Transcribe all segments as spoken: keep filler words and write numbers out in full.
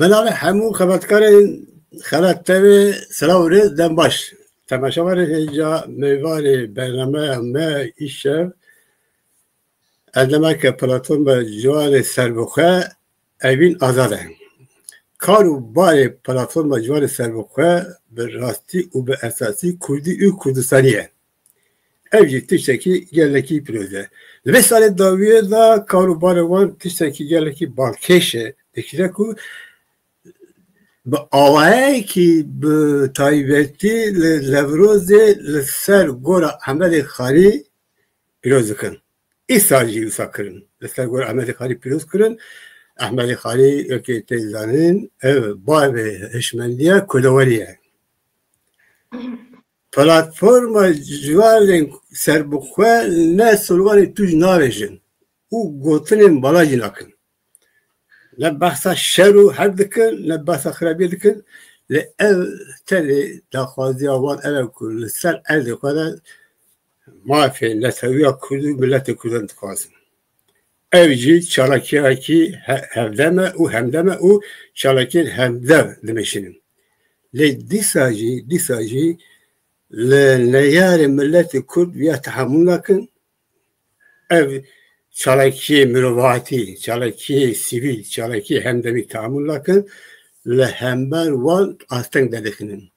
Silavê hemû xebatkarên Xelat T V, silav û rêz, dem baş. Temaşevanê hêja mêvanê bernameya me îşev erdemeke platforma ciwanê serbixwe Evîn Azad e. Kar û barê platforma ciwanê serbixwe bi rastî û bi esasî kurdî û kurdistanî ye. Ev jî tiştekî gelekî pîroz e. Li vê salê dawiyê de kar û barê wan tiştekî gelekî balkêş e. Dikire ku bi awayekî bi taybetî li Newrozê li ser gora Ehmedê Xarî pîroz dikin. Îsal jî wisa kirin. Li ser gora Ehmedê Xarî pîroz kirin. Ehmedê Xarî wekî tê zanîn, ev bavê hişmendiya kurdewarî ye. Platforma ciwanên serbixwe ne sloganê tûj navêjin û gotinên mala jî nakin. Ne behsa şer û herb dikin, ne behsa xirabiyê dikin. Lê ev tenê daxwaziya wan ev e ku li ser erdê xwe de mafê netewiya Kurd û miletê Kurdan dixwazin. Ev jî çalakiyekî he-, hevdem e û hemdem e û çalakiyên hevdev dimeşînin. Lê dîsa jî, dîsa jî li neyarê miletê Kurd viya tehemûl nakin. Ev çalakiyê mirovatî, çalakiyê sivîl, çalakiyê hemdemî tehemûl nakin. Li hember wan asteng derdikinin.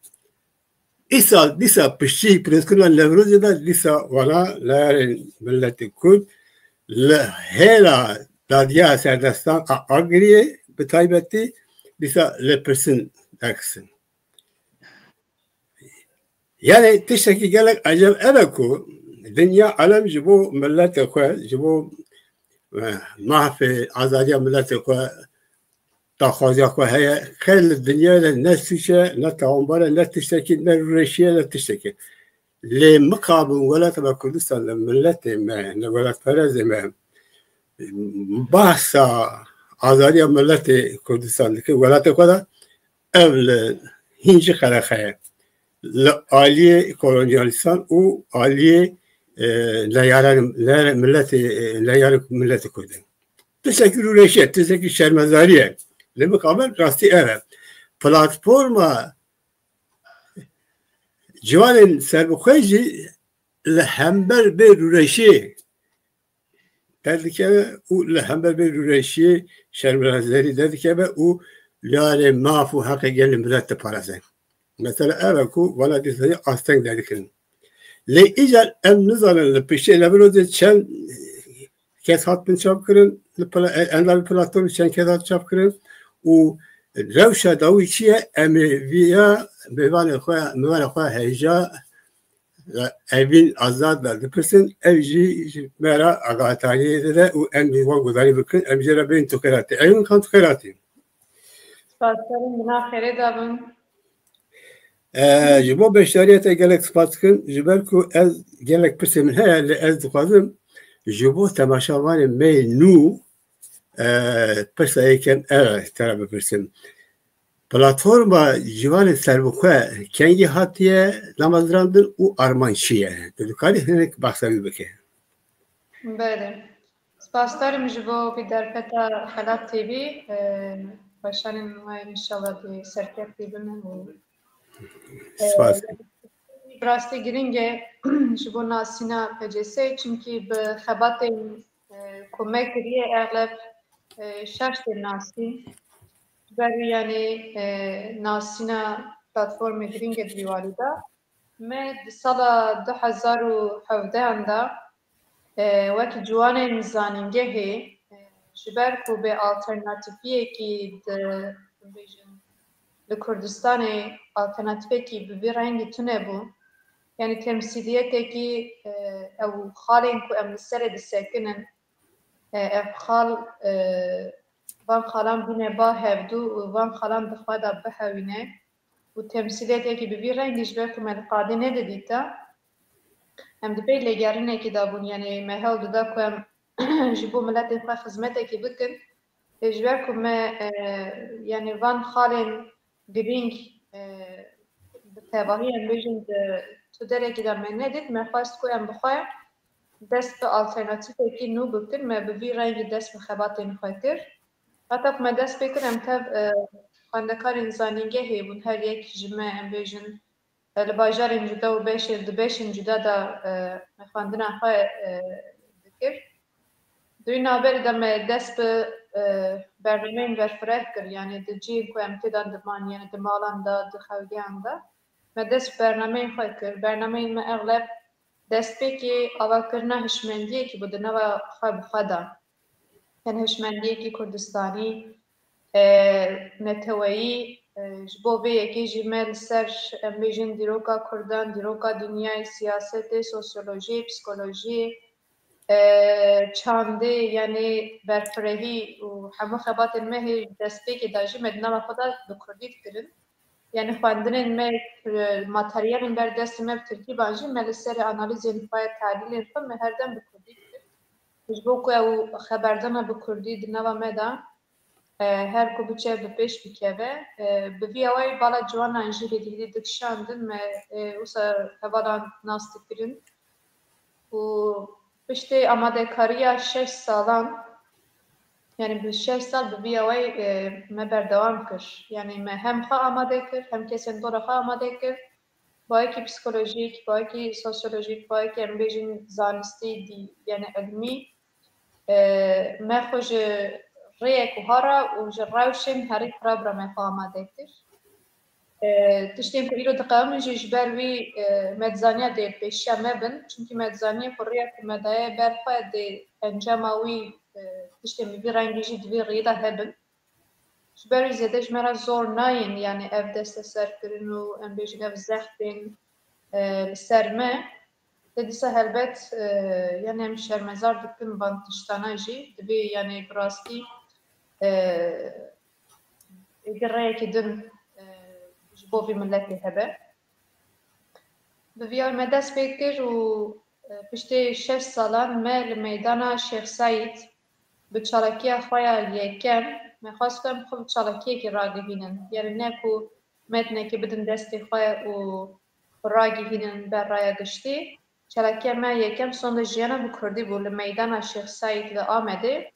Îsal, dîsa piştî pîrozkirina Newrozê de dîsa wana neyarên miletê Kurd li hêla dadiya serdestan a Agiriyê bi taybetî dîsa lê pirsin derxistin. Yani tiştekî gelek ecêb ev e ku dinya alem ji bo miletê xwe, ji bo, eh, mafê azadiya miletê xwe daxwaziya xwe heye. Xêr li dinyayê de ne sûc e, ne tawanbar e, ne tiştekî, ne rûreşî ye, ne tiştekî. Lê mixabin welata me Kurdistan de miletê me, ne welatperezê me bahsa azadiya miletê Kurdistan dike welatê xwe de, ev li hîn jî qerexe ye. Li aliyê kolonyalîstan û aliyê, e, neyaran, neyaran miletê, e, neyaran miletê Kurd e. Tiştekî rûreşî ye, tiştekî şermezarî ye. Li mixabin rastî ev e. Platforma ciwanên serbixwe jî li hember vê rûreşê derdikeve û li hember vê rûreşiyê şermezarî derdikeve û yarê maf û heqê gelê milet diparêze. Mesela ev e ku wana dîsa jî asteng derdikirin. Lê îcar em nizanin li piştê Newrozê çend kes hat bin çapkirin, li pla-, e, endamê platformê çend kes hat çapkirin û rewşa dawî çi ye, em ê viya mêvanê xwe, mêvanê xwe hêja Evîn Azad de dipirsin, ev jî ji me re agahidariyê dide û em jî wan guhdarî bikin, em jê re bên tu xêr hatî. Evîn Xan, tu xêr hatî. Spasdarî, min a xêrê de bin. E, ji bo beşdariyê te gelek spas dikim, ji ber ku ez gelek pirsê min heye, lê ez dixwazim ji bo temaşevanê me yê nû, e, pirsa yekêm ev e, te re bipirsim. Platforma Ciwanên Serbixwe kengî hatiye damezrandin û armanc çi ye? Tu dikarî hinek behsa wî bike? Belê. Spasdarîm ji bo vî derfeta Xelat T V. E, weşanên we înşallah dê serkeftî bin û, e, Spas. Bi rastî girîng e ji bo nasîna P C S, çimkî bi xebatên, e, ku me kiriye, exleb, e, şaş tê nasîn. Ji ber wî, yanî, e, nasîna platformê girîng e di vî warî de. Me di sala du hezar û hevdehan de, e, wekî ciwanên zanîngehê, e, ji ber ku bê alternatîfiyekî di, bêjin, li Kurdistanê alternatîfekî bi vî rengî tune bû. Yanî temsîliyetekî, e, ew xalên ku em li serê disekinin, e, ev xal, e, van xalan bûne ba hevdû û van xalan di xwe de bihewîne û temsîliyetekî bi vî rengî ji ber ku me li qadê nedidîta, em di pey lêgerînekî de bûn. Yanî me hewl dida ku em ji bo miletê xwe xizmetekî bikin. Lê ji ber ku me, e, yanî van xalên girîng, e, bi tevahî em bêjin di tu derekî de me nedît, me xwest ku em bi xwe dest bi alternatîfekî nû bikin, me bi vî rengî dest bi xebatên xwe kir. Heta ku me dest pê kir, em tev, e, xwendekarên zanîngehê bûn, her yek ji me, em bêjin, e, li bajarên cuda û beşên, di beşên cuda de, e, xwendina xwe, e, dikir. Di wî navberê de me dest bi, e, bernameyên berfireh kir, yanî di cihên ku em tê de diman, yanî di malan de, di xewgeyan de. Me dest bi bernameyên xwe kir. Bernameyên me exleb destpêkê avakirina hişmendiyekî bû di nava xwe bi xwe de. Yanî hişmendiyekî Kurdistanî, e, neteweyî, e, ji bo vê yekê jî me li ser, em bêjin, dîroka Kurdan, dîroka dinyayê, siyasetê, sosyolojiyê, psîkolojiyê, e, çandê, yanî berfirehî û hemû xebatên me hê destpêkê de jî me di nava xwe de bi kurdî dikirin. Yanî xwendinên me, e, materyalên ber destê me bi tirkî ban jî me li ser analîzên xwe, tehlîlên xwe me her dem bi kurdî dikir. Ji bo ku ew xeberdana bi kurdî di nava me de, e, her ku biçe bi pêş bikeve. E, bi vî awayî bala ciwanan jî hêdî hêdî dikişandin, me, e, wisa hevalan nas dikirin. Û piştê amadekariya şeş salan, yanî bi şeş sal bi vî awayî, e, me berdewam kir. Yanî me hem xwe amade kir, hem kesên dora xwe amade kir. Bayekî psîkolojîk, bayekî sosyolojîk, bayekî, em bêjin, zanistî, dî, yanî ilmî. E, me xwe ji rêyek wiha re û ji rewşên herî xirab re me xwe amade kir. E, tiştên ku îro diqewimin jî ji ber wî, e, me dizaniya dê pêşiya me bin. Çimkî me dizaniye ku rêya ku me daye ber xwe dê encama wî, e, tiştên bi vî rengî jî di vî rêyê de hebin. Ji ber wî zêde ji me re zor nayên, yanî ev desteserkirin û, em bêjin, ev zextên, e, li ser me. Lê dîsa helbet, e, yanî em şermezar dikin van tiştana jî. Divê, yanî bi rastî, e, êdî rêyekî din, e, ji bo vî miletê hebe. Bi vî awayî me dest pê kir û, e, piştê şeş salan me li meydana Şêx Seîd bi çalakiya xwe ya yekem, me xwest ku em xwe bi çalakiyekê ragihînin. Yanî ne ku metnekê bidin destê xwe û ragihînin ber raya giştî. Çalakiya me yekem sonda jiyana bi kurdî bû li meydana Şêx Seîd li Amedê.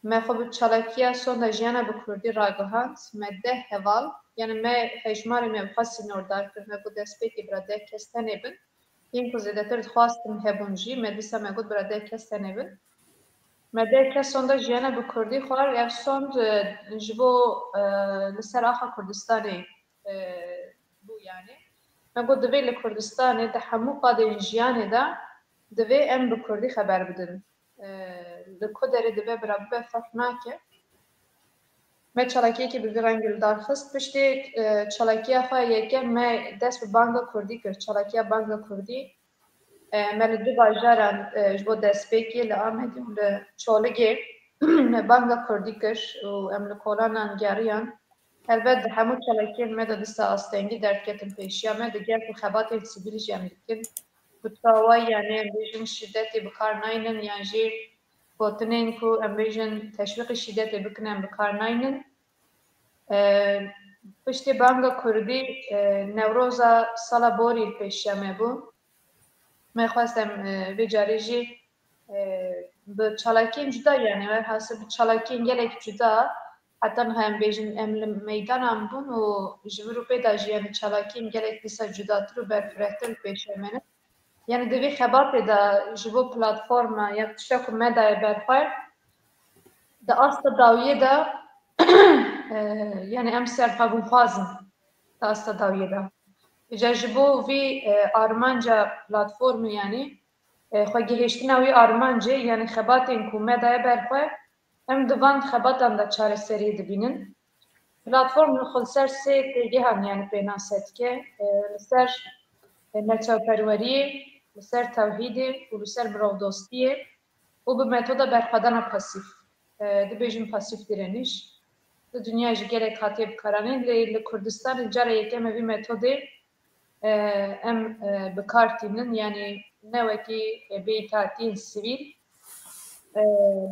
Me xwe bi çalakiya sonda jiyana bi kurdî ragihand. Me deh heval, yanî me hejmarê me bi xwe sînordar kir, me got destpêkê bira deh kes tenê bin. Yên ku zêdetir dixwastin hebûn jî, me dîsa me got bira deh kes tenê bin. Me deh kes sonda jiyana bi kurdî xwar. Ev sond, e, ji bo, e, li ser axa Kurdistanê, e, bû yanî. Me got divê li Kurdistanê di hemû qadên jiyanê de divê em bi kurdî xeber bidin. E, li ku derê dibe bira bibe ferq nake. Me çalakiyekî bi vî rengî li dar xist. Piştê, e, çalakiya xwe yekem me dest bi banga kurdî kir. Çalakiya banga kurdî, e, me li du bajaran, e, ji bo destpêkê li Amedê û li Çoligê me banga kurdî kir û em li kolanan geriyan. Helbet di hemû çalakiyên me de dîsa astengî derdiketin pêşiya me, digel ku xebatên sivîl jî em dikin. Bi çawayî, yanî em bêjin şîdetê bi kar naynin yan jî gotinên ku em bêjin teşwîqî şîdetê bikin em bi kar naynin. E, piştî banga kurdî, e, Newroza sala borî li pêşiya me bû. Me xwest em, e, vê carê jî, e, bi çalakiyên cuda, yanî werhasil bi çalakiyên gelek cuda, heta niha em bêjin em li meydanan bûn û ji vir û pê de jî, yanî çalakiyên gelek dîsa cudatir û berfirehtir li pêşiya me ne. Yanî di vî xebatê de ji bo platforma ya tişta ku me daye ber xwe, di asta dawiyê de, e, yanî em serxwebûnxwaz in di asta dawiyê de. Îca ji bo vî, e, armanca platformê, yanî, e, xwegihiştina wî armancê, yanî xebatên ku me daye ber xwe, em di van xebatan de çareseriyê dibînin. Platform li xwe li ser sê têgehan, yanî pênase dike, e, li ser, e, neçewperweriyê, li ser tewhîdê û li ser mirovdostiyê û bi metoda berxwedana pasîf, e, dibêjin pasîf direniş. Di dinyayê jî gelek hatiye bikaranîn, lê li Kurdistanê cara yekem e vî metodê, e, em, e, bi kar tînin, yanî ne wekî, e, bêyîtatiyên sivîl, e,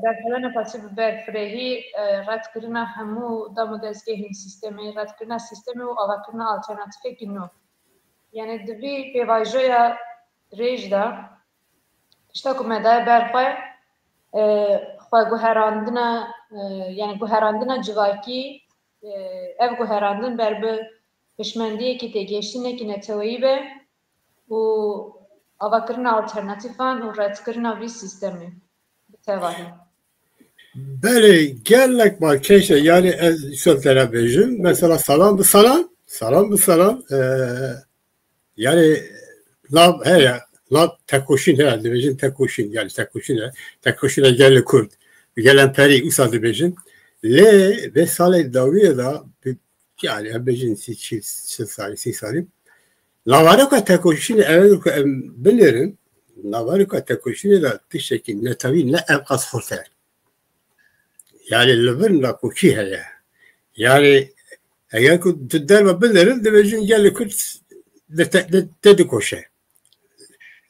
berxwedana pasîf bi berfirehî, e, redkirina hemû dam û dezgehên sîstemê, redkirina sîstemê û avakirina alternatîfekî nû. Yanî di vî pêvajoya dirêj de tişta ku me daye ber xwe, e, xwe guherandina, e, yanî guherandina civakî, e, ev guherandin ber bi hişmendiyekî têgihiştinekî neteweyî be û avakirina alternatîfan û redkirina vî sîstemê bi tevahî. Belê, gelek balkêş e. Yani ez şöyle te re bêjim. Mesela salam bi salam, salam bi salam. Ee, yani nav heye, nav tekoşîn heye, dibêjin tekoşîn. Yani tekoşîn e, tekoşîn e gelê Kurd. Gelên perî usa dibêjin. Lê vê salê dawiyê de bi-, yani em bêjin sî, çil, çil salî, sî salî. Naveroka tekoşînê ev ku em binêrin, naveroka tekoşînê de tiştekî netewî ne ev qas xurt e. Yani li vir nakokî heye. Yani eger ku tu derve binêrin, dibêjin gelê Kurd de te, de, te dikoşe.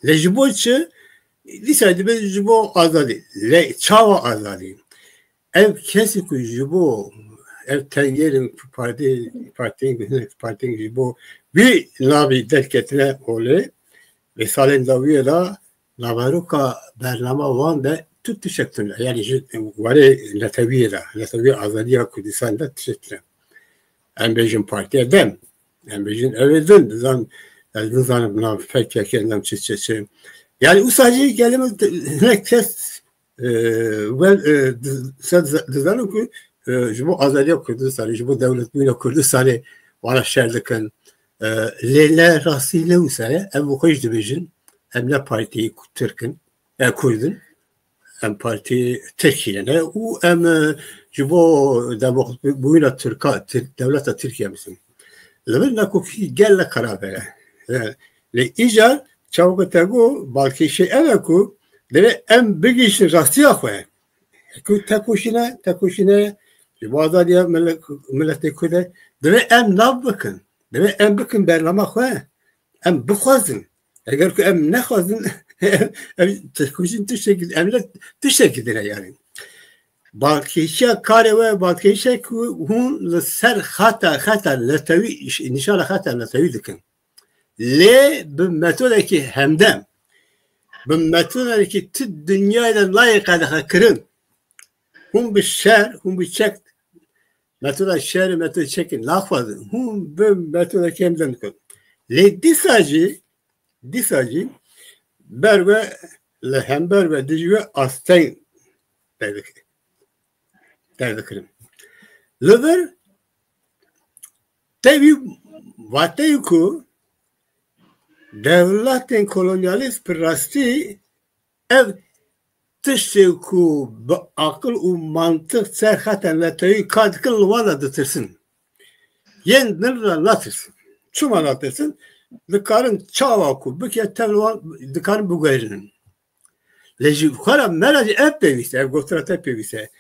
Lê ji bo çi? Dîsa dibê ji bo azadî. Lê çawa azadî? Ev kesî ku ji bo ev tengêrin partî, partiyên, partiyên ji bo vî navî derketine holê, vê salên dawiyê de naveroka bernama wan de tu tiştek tune. Yani ji warê netewiyê de, netewî azadiya Kurdistan de tiştek tune. Em bêjin Partiya Dem. Em bêjin ev ê din. Dizan, ez nizanim nav P K K, nem çi, çi, çi. Yani usa jî gelê me hinek kes, e, wel, e, diz-, se-, diz-, dizanin ku, e, ji bo azadiya Kurdistanê, ji bo dewletbûna Kurdistanê wana şer dikin. E, lê ne rastî ne wisa ye. Em bi xwe jî dibêjin. Em ne partiyê ku Tirk in, e, Kurd in. Em partî Tirkiye ne û em, e, ji bo demokratbûyîna Tirka, Tirk, dewleta Tirkiye bisin. Li vir nakokî gelek xerab e. E, lê îcar çawa ku te got, balkêşê ev e ku divê em bigihîşin rastiya xwe. Ku tekoşîne, tekoşîne ji bo azadiya mile-, miletê Kurd e. Divê em nav bikin. Divê em bikin bernama xwe. Em bixwazin. Eger ku em nexwazin, em tekoşîn tiştekî, em ne tiştekî din e yani. Balkêşiya karê we, balkêşe ku hûn li ser xata, xeta netewî, nîşana xeta netewî dikin. Lê bi metodekî hemdem, bi metodekî tu dinyayê de nayê qedexekirin. Hûn bi şer, hûn bi çek, metoda şer, metoda çekê naxwazin. Hûn bi metodekî hemdem dikin. Lê dîsa jî, dîsa jî ber we, li hember we, dijî we asteng derdik-, derdikirin. Li vir tevî vateyê ku dewletên kolonyalîst bi rastî ev tiştê ku bi aqil û mantiq ser xeta netewî kar dikin, li wan de ditirsin. Yên din re natirsin. Çima natirsin? Dikarin çawa ku bike tev li wan dikarin biguherînin. Lê ji xwe re me re jî ev pêwîst e, ev gotina te pêwîst e.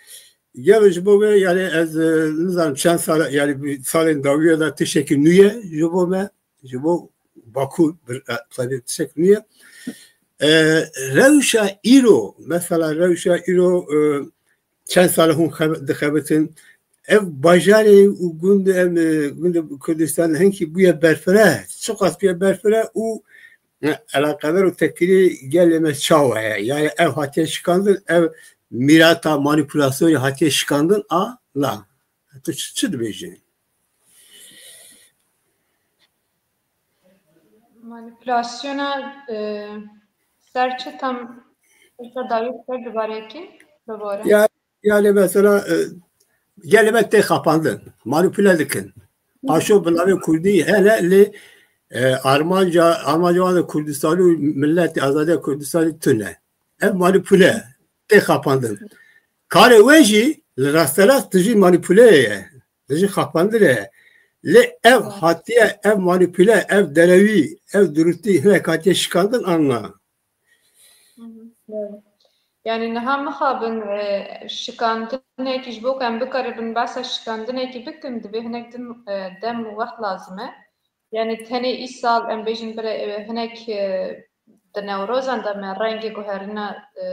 Gelo ji bo me, yani ez, e, nizanim çend sal, yani bi salên dawiyê de tiştekî nû ye ji bo me, ji bo Bakur bir, e, tabii tiştekî nû ye. E, rewşa îro, mesela rewşa îro, e, çend sal hûn xebe-, dixebitin, ev bajarê û gund, em, e, gund Kurdistan hinkî bûye berfireh, çiqas bûye berfireh û, e, eleqedar û tekilî gelê me çawa ye? Yani ev hatiye şikandin, ev mîrata manîpulasyonê hatiye şikandin a na. Tu çi, çi dibêjî? Manîpulasyona, e, ser çi tam, ser dawî ser dubarekî bibore. Ya, yani mesela, e, gelê me tê xapandin, manîpule dikin. Aşo bi navê Kurdî hene lê, e, armanca, armanca wan de Kurdistanî û miletê azadiya Kurdistanî tune. Ev manîpule tê xapandin. Karê we jî li rasterast dijî manîpuleyê ye. Dijî xapandinê ye. Lê ev hatiye, ev manîpule, ev derewî, ev durustî hinek hatiye şikandin an na? Hı hı, evet. Yani niha mixabin, e, şikandinekî ji bo ku em bikaribin behsa şikandinekî bikin, divê hinek din, e, dem û wext lazim e. Yani tenê îsal em bêjin bire, e, hinek, e, di newrozan de me rengê guherîna, e,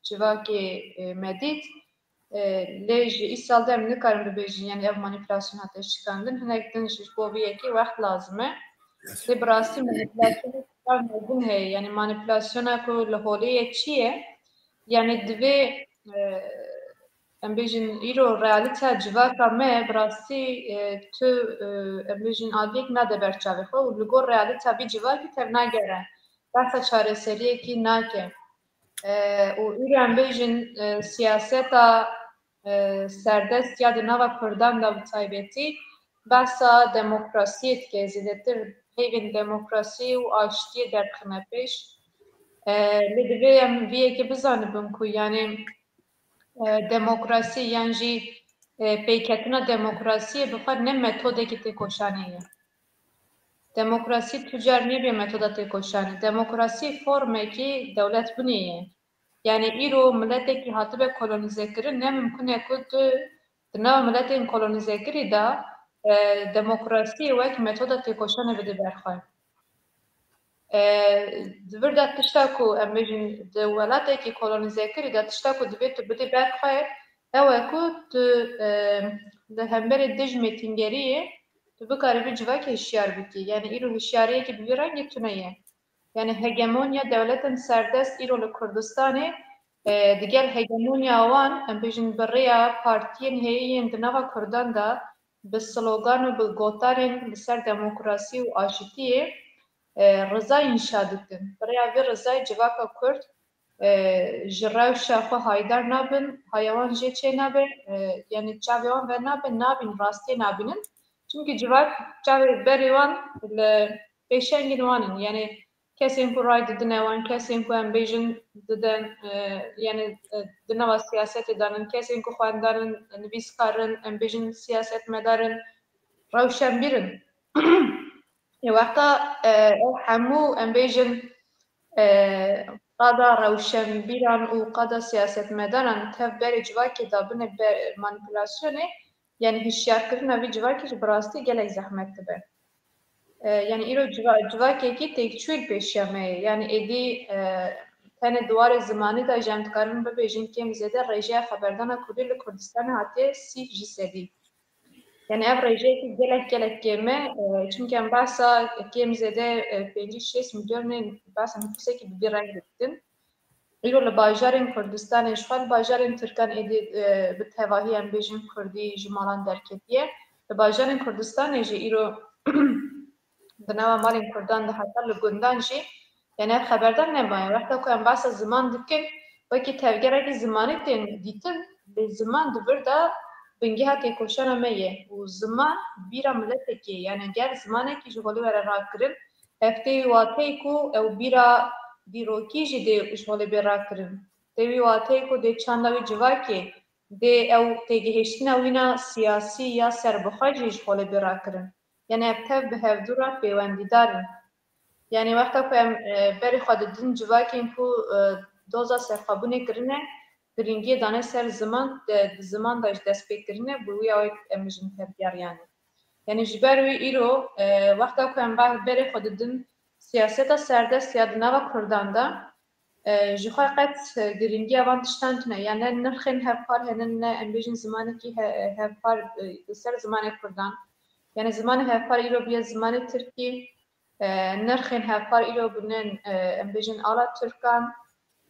civakê, e, me dît. E, lê ji îsal de em nikarin bibêjin, yani ev manîpulasyon hate şikandin. Hinek din ji bo vê yekê wext lazim e. Lê bi rastî manîpulasyonê mezin heye. Yani manîpulasyona ku li holê ye çi ye? Yani divê, e, em bêjin îro realîteya civaka me bi rastî, e, tu, e, em bêjin aliyek nade ber çavê xwe û li gor realîteya vî civakî tevnagere. Behsa çareseriyekî nake. E, û îro em bêjin, e, siyaseta, e, serdest ya di nava Kurdan de bi taybetî behsa demokrasiyê dike, zêdetir hêvên demokrasiyê û aştiyê derdixine pêş. E, lê divê em vî yekê bizanibin ku, yanî, e, demokrasî yan jî, e, pêketina demokrasiyê bi xwe ne metodekî têkoşanê ye. Demokrasî tu car nêbê metoda têkoşanê. Demokrasî formekî dewletbûnê ye. Yanî îro miletekî hatibe kolonîzekirin, ne mimkun e ku tu di nava miletên kolonîzekirî de, e, demokrasiyê wek metoda têkoşanê bidî ber xwe. E, di vir de tişta ku em bêjin di welatekî kolonîzekirî de tişta ku divê tu bidî ber xwe, ew e ku tu, e, li hemberî dijmê tîngeriyê tu bikarî vî civakê hişyar bikî. Yanî îro hişyariyekî bi vî rengî tune ye. Yanî hegemonya dewletên serdest îro li Kurdistanê, e, digel hegemonya wan, em bêjin bi rêya partiyên heyî yên di nava Kurdan de bi slogan û bi gotarên li ser demokrasî û aşitiyê, e, riza înşa dikin. Bi rêya vê rizayê civaka Kurd, e, ji rewşa xwe haydar nabin, haya wan jê çênabe, e, yanî çavê wan venabe, nabîn, rastiyê nabînin. Çimkî civak çavê berê wan li pêşengên wan in. Yanî kesên ku ray didine wan, kesên ku em bêjin didin, e, yanî, e, di nava siyasetê de nin, kesên ku xwendar in, nivîskar in, em bêjin siyasetmedar in, rewşenbîr in. Ê wexta, e, ew hemû em bêjin, e, qada rewşenbîran û qada siyasetmedaran tev berê civakê dabine ber manîpulasyonê, yanî hişyarkirina vî civakê jî bi rastî gelek zehmet dibe. E, yanî îro civa-, civakekî têkçûyî li pêşiya me ye. Yanî êdî, e, tenê di warê zimanî de jî em dikarin bibêjin kêm zêde rêjeya xeberdana kurdî li Kurdistanê hatiye sî ji sedî. Yanî ev rêjeyekî gelek, gelek kêm e, e, çimkî em behsa kêm zêde, e, pêncî şêst milyonên behsa nifûsekî bi vî rengî dikin. Îro li bajarên Kurdistanê, jixwe li bajarên Tirkan êdî, e, bi tevahî em bêjin kurdî ji malan derketiye. Li bajarên Kurdistanê jî îro di nava malên Kurdan de heta li gundan jî, yanî ev xeberdan nemaye. Wexta ku em behsa ziman dikin, wekî tevgerekî zimanî tên dîtin, lê ziman di vir de bingeha têkoşana me ye û ziman bîra miletekê ye. Yanî ger zimanekî ji holê were rakirin, ev tê wî wateyê ku ew bîra dîrokî jî dê ji holê bê rakirin. Tê wî wateyê ku dê çanda wî civakê, dê ew têgihiştina wîna siyasî ya serbixwe jî ji holê bê rakirin. Yanî ev tev bi hevdû re pêwendîdar in. Yanî wexta ku em, e, berê xwe didin civakên ku, e, doza serxwebûnê kirine, girîngiyê dane ser ziman, de, di ziman de ji dest pê kirine, bi wî awê em jin tevgeriyan in. Yanî ji ber wî îro, e, wexta ku em be-, berê xwe didin siyaseta serdest ya di nava Kurdan de, e, ji xwe qet, e, girîngiya van tiştan tune. Yanî ne nirxên hevpar hene, ne em bêjin zimanekî he-, hevpar, e, li ser zimanê Kurdan. Yanî zimanê hevpar îro bûye zimanê Tirkî, e, nirxên hevpar îro bûne, e, em bêjin ala Tirkan,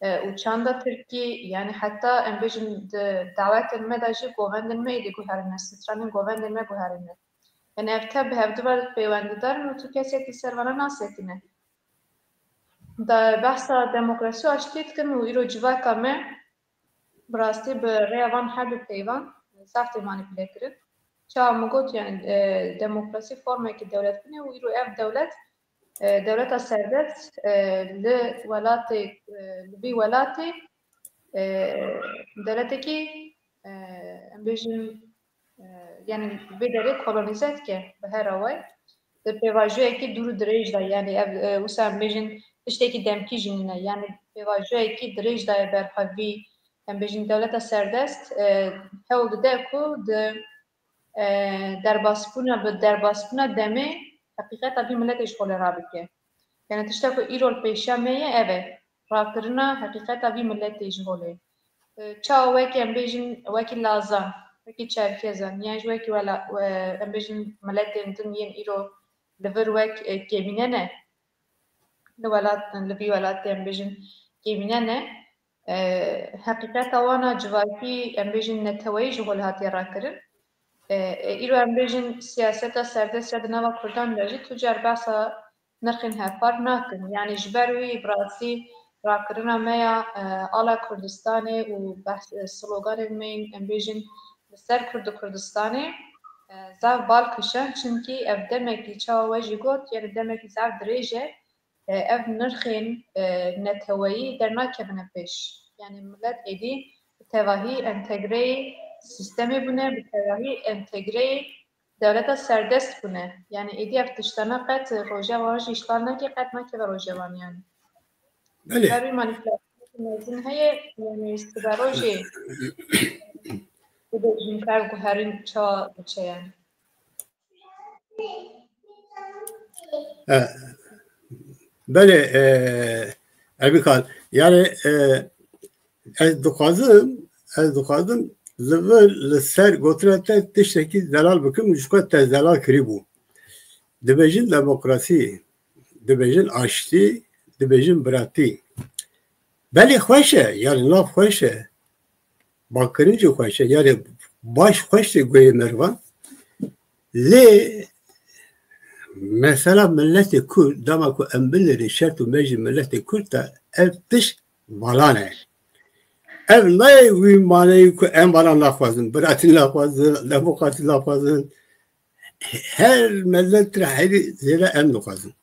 e, û çanda Tirkî, yanî heta em bêjin di dawetên me de jî govendên me êdî guherîne, stranên govendên me guherîne. Yanî ev tev bi hevdu ve pêwendîdar in û tu kesekî ser vana nasekine. De behsa demokrasî û aştiyê dikin û îro civaka me bi rastî bi rêya van her du peyvan zaf tê manîpule kirin. Çawa min got, yanî, e, demokrasî formekî dewletbûnê û îro ev dewlet, e, dewleta serdest, e, li welatê, e, li vî welatê, e, dewletekî, e, em bêjin, e, yanî vê derê kolonîze dike bi her awayî. Di pêvajoyekî dûr û dirêj de, yanî ev, e, wisa em bêjin tiştekî demkî jî nîne. Yanî pêvajoyekî dirêj daye ber xwe vî, em bêjin dewleta serdest, e, hewl dide ku di, e, derbasbûna, bi derbasbûna demê heqîqeta vî miletê ji holê rabike. Yanî tişta ku îro li pêşiya me ye, ev e. Rakirina heqîqeta vî miletê ji holê. E, çawa wekî em bêjin, wekî Lazan, wekî Çerkezan, yan jî wekî wela-, e, em bêjin miletên din yên îro li vir wek, e, kêmîne ne. Li welat, li vî welatê em bêjin kêmîne ne. E, heqîqeta wana civakî, em bêjin neteweyî ji holê hatiye rakirin. E, e, îro em bêjin siyaseta serdest ya di nava Kurdan de jî tu car behsa nirxên hevpar nakin. Yanî ji ber wî bi rastî rakirina me ya, e, ala Kurdistanê û behs, e, sloganên me yên, em bêjin, li ser Kurd û Kurdistanê, e, zaf bal kişand, çimkî ev demekî çawa we jî got, yanî demekî zaf dirêj e, e, ev nirxên, e, neteweyî dernakevine pêş. Yanî milet êdî bi tevahî entegreyê sîstemê bûne, bi tevahî entegreyê dewleta serdest bûne. Yanî êdî ev tiştana qet roja wan jî îşgal nake, qet nakeve roja wan yanî. Belê. Ber wî manîpulasyoneke mezin heye, yanî siberojê bibêjin tev guherîn ça diçe yanî. E, belê, e, Erbikan, yani, e, ez dixwazim, ez dixwazim li vir, li ser gotina te tiştekî zelal bikim û ji ku te zelal kirî bû. Dibêjin demokrasî, dibêjin aştî, dibêjin biratî. Belê xweş e, yani nav xweş e. Bakirin jî xweş e. Yani baş xweş tê guhê merivan. Lê mesela miletê Kurd, dema ku em binêrin şert û mejî miletê Kurd de ev tişt vala ne. Ev nayê wî maneyê ku em vala naxwazin, biratî naxwazin, demokrasî naxwazin. Her milet re herî zêde em dixwazin.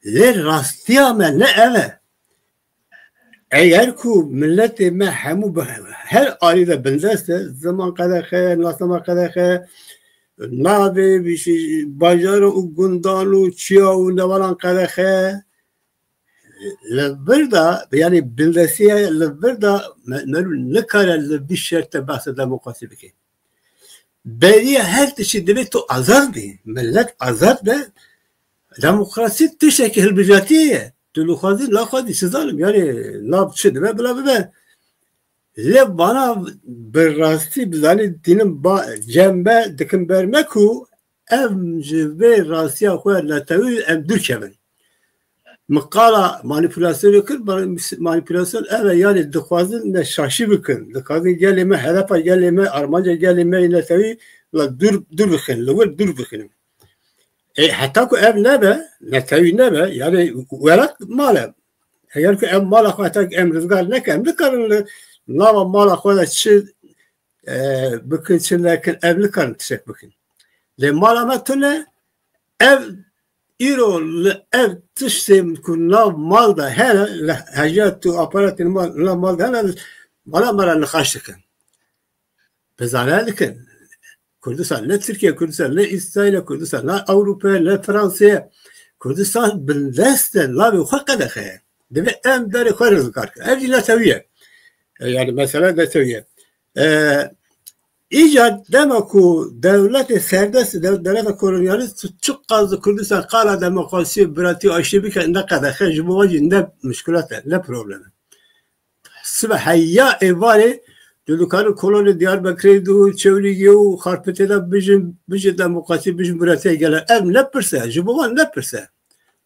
Lê rastiya me ne ev e. Eger ku miletê me hemû bi her alî de bindest e, ziman qedexe, nasnama qedexe, navê, bajara û gundan û çiya û nevalan qedexe, li vir de, yani bindestiye li vir de me, meriv nikare li vî şerte behsa demokrasî bike. Beriya her tiştî divê tu azad bî. Milet azad be. Demokrasî tiştekî hilbijartiyê ye. Tu dixwazî, naxwazî, çi zanim, yani nav çi dibe, bila bibe. Lê vana bi rastî bizanî tînin ba, cem me dikin ber me ku em ji vê rastiya xwe netewî em dûr kevin. Min qala manîpulasyonê kir, manîpulasyon ev e, yani dixwazin me şaşî bikin, dixwazin gelê me, hedefa gelê me, armanca gelê me yê netewî la dûr, dûr bixin, li wir dûr bixin. E, heta ku ev nebe, netewî nebe, yani welat mal e. Eger ku em mala xwe heta em rizgar nekin, em nikarin li nava mala xwe de çi, e, bikin, çi nekin, em nikarin tiştek bikin. Lê mala me tune, ev îro li ev tiştên ku nav mal de hene, li hejiyat û aparatên mal, nav mal de hene, mala me re nixaş dikin. Bizane dikin. Kurdistan ne Tirkiye, Kurdistan ne Îsraîl e, Kurdistan ne Ewropa ye, ne Fransa ye. Kurdistan bindest e, navê xwe qedexe ye. Divê em berê xwe rizgar kin. Ev jî netewî ye. E, yani mesela netewî ye. E, îcar dema ku dewletê serdest, dew-, dewleta kolonyalîst çiqas di Kurdistan qala demokrasî, biratî, aştî bike, ne qedexe, ji bo wan jî ne muşkilat e, ne problem e. Sibe heya êvarê tu dikarin kolonê Diyarbekirê û Çewlîgê û Xarpêtê de bijin, bijin demokrasî, bijin biratiya gele. Ev ne pirs e, ji bo wan ne pirs e.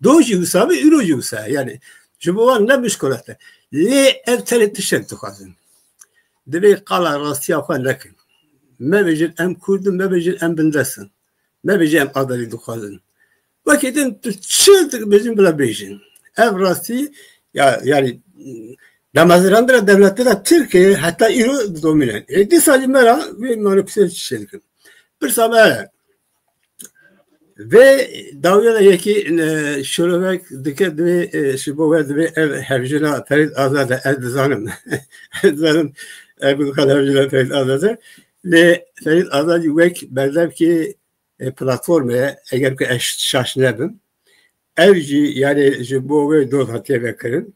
Do jî wisa be, îro jî wisa ye. Yani ji bo wan ne muşkilat e. Lê ev tenê tiştek dixwazin. Divê qala rastiya xwe nekin. Mebêjin em Kurd in, mebêjin em bindest in. Mebêjin em adalî dixwazin. Wekî din tu çi dibêjin bila bêjin. Ev rastî ya, yani damezrandina dewletê de Tirkiye heta îro didomîne. Ê dîsa jî me re vê manîpulasyon çi şey dikin. Pirsa me heye. Vê dawiya de yekî, e, şirovek dike divê, e, ji bo we divê ev hevjina Ferîd Azad e, ez dizanim. Ez dizanim, ev hevjina Ferîd Azad e. Lê Ferîd Azad jî wek berdevkê, e, platformê, eger ku ez şaş nebim, ev jî, yani ji bo wê doz hatiye vekirin.